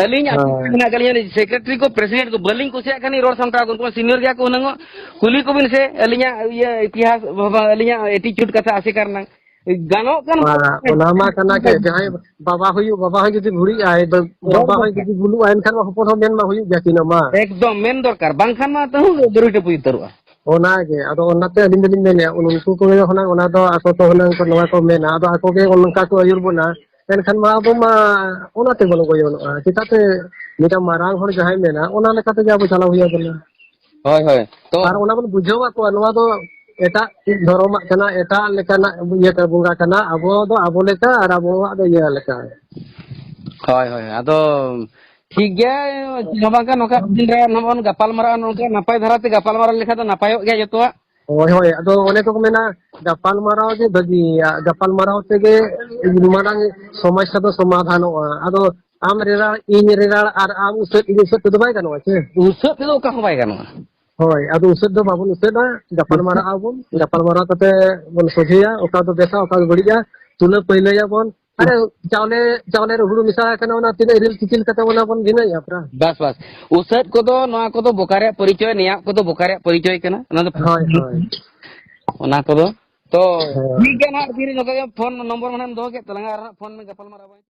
ᱟᱹᱞᱤᱧ ᱟᱥᱮᱠᱟ ᱦᱳᱭ᱾ ᱨᱮ ᱢᱮᱱᱟᱜ ᱟᱠᱟᱫ ᱞᱤᱧᱟ, ᱥᱮᱠᱨᱮᱴᱟᱨᱤ ᱠᱚ, ᱯᱨᱮᱥᱤᱰᱮᱱᱴ ᱠᱚ ᱵᱟᱹᱞᱤᱧ ᱠᱩᱥᱤᱭᱟᱜ ᱠᱷᱟᱱ ᱨᱚᱲ ᱥᱟᱢᱴᱟᱣ ᱠᱚ, ᱩᱱᱠᱩ ᱥᱤᱱᱤᱭᱚᱨ ᱜᱮᱭᱟ ᱠᱚ ᱦᱩᱱᱟᱹᱝ, ᱠᱩᱞᱤ ᱠᱚᱵᱤᱱ ᱥᱮ ᱟᱹᱞᱤᱧᱟᱜ ᱤᱭᱟᱹ ᱤᱛᱤᱦᱟᱥ, ᱵᱟᱵᱟ, ᱟᱹᱞᱤᱧᱟᱜ ᱮᱴᱤᱪᱩᱰ ᱠᱟᱛᱷᱟ ᱟᱥᱮᱠᱟ ᱨᱮᱱᱟᱜ᱾ ᱜᱟᱱᱚᱜ ᱠᱟᱱ ᱦᱮᱸ, ᱚᱱᱟ ᱢᱟ ᱠᱟᱱᱟ ᱜᱮ, ᱡᱟᱦᱟᱸᱭ ᱵᱟᱵᱟ ᱦᱩᱭᱩᱜ, ᱵᱟᱵᱟ ᱦᱚᱸ ᱡᱩᱫᱤ ᱵᱷᱩᱲᱤᱜ ᱟᱭ, ᱵᱟ-, ᱨᱚᱲ ᱵᱟᱵᱟ ᱦᱚᱸ ᱫᱚᱨᱠᱟᱨ᱾ ᱡᱩᱫᱤ ᱵᱩᱞᱩᱜ ᱟᱭ, ᱮᱱᱠᱷᱟᱱ ᱢᱟ ᱦᱚᱯᱚᱱ ᱦᱚᱸ ᱢᱮᱱ ᱢᱟ ᱦᱩᱭᱩᱜ ᱜᱮᱭᱟ ᱛᱤᱱᱟᱹᱜ ᱢᱟ᱾ ᱮᱠᱫᱚᱢ ᱢᱮᱱ ᱫᱚᱨᱠᱟᱨ, ᱵᱟᱝᱠᱷᱟᱱ ᱢᱟ ᱛᱟᱹᱦᱩ ᱫᱟᱹᱨᱩᱭ ᱴᱟᱹᱯᱩᱭ ᱩᱛᱟᱹᱨᱚᱜᱼᱟ᱾ ᱚᱱᱟ ᱜᱮ, ᱟᱫᱚ ᱚᱱᱟᱛᱮ ᱟᱹᱞᱤᱧ ᱫᱚᱞᱤᱧ ᱢᱮᱱᱮᱫᱼᱟ, ᱩᱱᱠᱩ ᱠᱚᱜᱮ ᱦᱩᱱᱟᱹᱝ ᱚᱱᱟ ᱫᱚ ᱟᱠᱚ ᱠᱚ ᱦᱩᱱᱟᱹᱝ ᱠᱚ ᱱᱚᱣᱟ ᱠᱚ ᱢᱮᱱᱟ, ᱟᱫᱚ ᱟᱠᱚ ᱜᱮ ᱚᱱᱠᱟ ᱠᱚ ᱟᱹᱭᱩᱨ ᱵᱚᱱᱟ, ᱮᱱᱠᱷᱟᱱ ᱢᱟ ᱟᱵᱚ ᱢᱟ ᱚᱱᱟ ᱛᱮᱵᱚᱱ ᱜᱚᱡᱚᱱᱚᱜᱼᱟ᱾ ᱪᱮᱫᱟᱜ ᱥᱮ ᱢᱤᱫᱴᱟᱝ ᱢᱟᱨᱟᱝ ᱦᱚᱲ ᱡᱟᱦᱟᱸᱭ ᱢᱮᱱᱟ, ᱚᱱᱟ ᱞᱮᱠᱟ ᱛᱮᱜᱮ ᱟᱵᱚ ᱪᱟᱞᱟᱣ ᱦᱩᱭ ᱟᱵᱚᱱᱟ᱾ ᱦᱳᱭ, ᱦᱳᱭ᱾ ᱛᱚ ᱟᱨ ᱚᱱᱟ ᱵᱚᱱ ᱵᱩᱡᱷᱟᱹᱣ ᱟᱠᱚᱣᱟ, ᱱᱚᱣᱟ ᱫᱚ ᱮᱴᱟᱜ ᱫᱷᱚᱨᱚᱢᱟᱜ ᱠᱟᱱᱟ, ᱮᱴᱟᱜ ᱞᱮᱠᱟᱱᱟᱜ ᱤᱭᱟᱹ ᱠᱟᱱᱟ, ᱵᱚᱸᱜᱟ ᱠᱟᱱᱟ, ᱟᱵᱚ ᱫᱚ ᱟᱵᱚ ᱞᱮᱠᱟ ᱟᱨ ᱟᱵᱚᱣᱟᱜ ᱫᱚ ᱤᱭᱟᱹ ᱞᱮᱠᱟ᱾ ᱦᱳᱭ, ᱦᱳᱭ, ᱟᱫᱚ ᱴᱷᱤᱠ ᱜᱮᱭᱟ, ᱪᱮᱫ ᱦᱚᱸ ᱵᱟᱝ ᱠᱟᱱᱟ, ᱱᱚᱝᱠᱟ ᱫᱤᱱ ᱨᱮ ᱱᱚᱜᱼᱚᱭ ᱵᱚᱱ ᱜᱟᱯᱟᱞ ᱢᱟᱨᱟᱜᱼᱟ, ᱱᱚᱝᱠᱟ ᱱᱟᱯᱟᱭ ᱫᱷᱟᱨᱟ ᱛᱮ ᱜᱟᱯᱟᱞ ᱢᱟᱨᱟᱣ ᱞᱮᱠᱷᱟᱱ ᱫᱚ ᱱᱟᱯᱟᱭᱚᱜ ᱜᱮᱭᱟ ᱡᱚᱛᱚᱣᱟᱜ᱾ ᱦᱳᱭ, ᱦᱳᱭ᱾ ᱟᱫᱚ ᱚᱱᱮ ᱫᱚᱠᱚ ᱢᱮᱱᱟ, ᱜᱟᱯᱟᱞ ᱢᱟᱨᱟᱣ ᱜᱮ ᱵᱷᱟᱹᱜᱤᱭᱟ, ᱜᱟᱯᱟᱞ ᱢᱟᱨᱟᱣ ᱛᱮᱜᱮ ᱢᱟᱨᱟᱝ ᱥᱚᱢᱚᱥᱥᱟ ᱫᱚ ᱥᱚᱢᱟᱫᱷᱟᱱᱚᱜᱼᱟ᱾ ᱟᱫᱚ ᱟᱢ ᱨᱮᱨᱟᱲ, ᱤᱧ ᱨᱮᱨᱟᱲ, ᱟᱨ ᱟᱢ ᱩᱥᱟᱹᱫ, ᱤᱧ ᱩᱥᱟᱹᱫ ᱛᱮᱫᱚ ᱵᱟᱭ ᱜᱟᱱᱚᱜᱼᱟ ᱪᱮ? ᱩᱥᱟᱹᱫ ᱛᱮᱫᱚ ᱚᱠᱟ ᱦᱚᱸ ᱵᱟᱭ ᱜᱟᱱᱚᱜᱼᱟ᱾ ᱦᱳᱭ, ᱟᱫᱚ ᱩᱥᱟᱹᱫ ᱫᱚ ᱵᱟᱵᱚᱱ ᱩᱥᱟᱹᱫᱟ, ᱜᱟᱯᱟᱞ ᱢᱟᱨᱟᱜ ᱟᱵᱚᱱ, ᱜᱟᱯᱟᱞ ᱢᱟᱨᱟᱣ ᱠᱟᱛᱮ ᱵᱚᱱ ᱥᱚᱡᱷᱮᱭᱟ, ᱚᱠᱟ ᱫᱚ ᱵᱮᱥᱟ, ᱚᱠᱟ ᱫᱚ ᱵᱟᱹᱲᱤᱡᱼᱟ, ᱛᱩᱞᱟᱹ ᱯᱟᱹᱭᱞᱟᱹᱭᱟᱵᱚᱱ᱾ ᱟᱨᱮ, ᱪᱟᱣᱞᱮ, ᱪᱟᱣᱞᱮ ᱨᱮ ᱦᱩᱲᱩ ᱢᱮᱥᱟ ᱟᱠᱟᱱᱟ, ᱚᱱᱟ ᱛᱤᱱᱟᱹᱜ ᱤᱨᱤᱞ ᱛᱤᱠᱤᱞ ᱠᱟᱛᱮ ᱚᱱᱟ ᱵᱚᱱ ᱵᱷᱤᱱᱟᱹᱭᱟ ᱯᱨᱟ᱾ ᱵᱟᱥ, ᱵᱟᱥ᱾ ᱩᱥᱟᱹᱫ ᱠᱚᱫᱚ, ᱱᱚᱣᱟ ᱠᱚᱫᱚ ᱵᱚᱠᱟ ᱨᱮᱭᱟᱜ ᱯᱚᱨᱤᱪᱚᱭ, ᱱᱮᱭᱟᱜ ᱠᱚᱫᱚ ᱵᱚᱠᱟ ᱨᱮᱭᱟᱜ ᱯᱚᱨᱤᱪᱚᱭ ᱠᱟᱱᱟ᱾ ᱚᱱᱟ ᱫᱚ ᱦᱳᱭ, ᱦᱳᱭ᱾ ᱚᱱᱟ ᱠᱚᱫᱚ᱾ ᱛᱚ, ᱦᱳᱭ᱾ ᱴᱷᱤᱠ ᱜᱮᱭᱟ ᱱᱟᱦᱟᱜ, ᱛᱤᱨᱮ ᱱᱚᱝᱠᱟ ᱜᱮ ᱯᱷᱳᱱ ᱱᱚᱢᱵᱚᱨ ᱢᱟᱱᱮᱢ ᱫᱚᱦᱚ ᱠᱮᱫ ᱛᱟᱞᱟᱝᱟ, ᱟᱨ ᱦᱟᱸᱜ ᱯᱷᱳᱱ ᱢᱮ, ᱜᱟᱯᱟᱞ ᱢᱟᱨᱟᱣ ᱵᱚᱱ᱾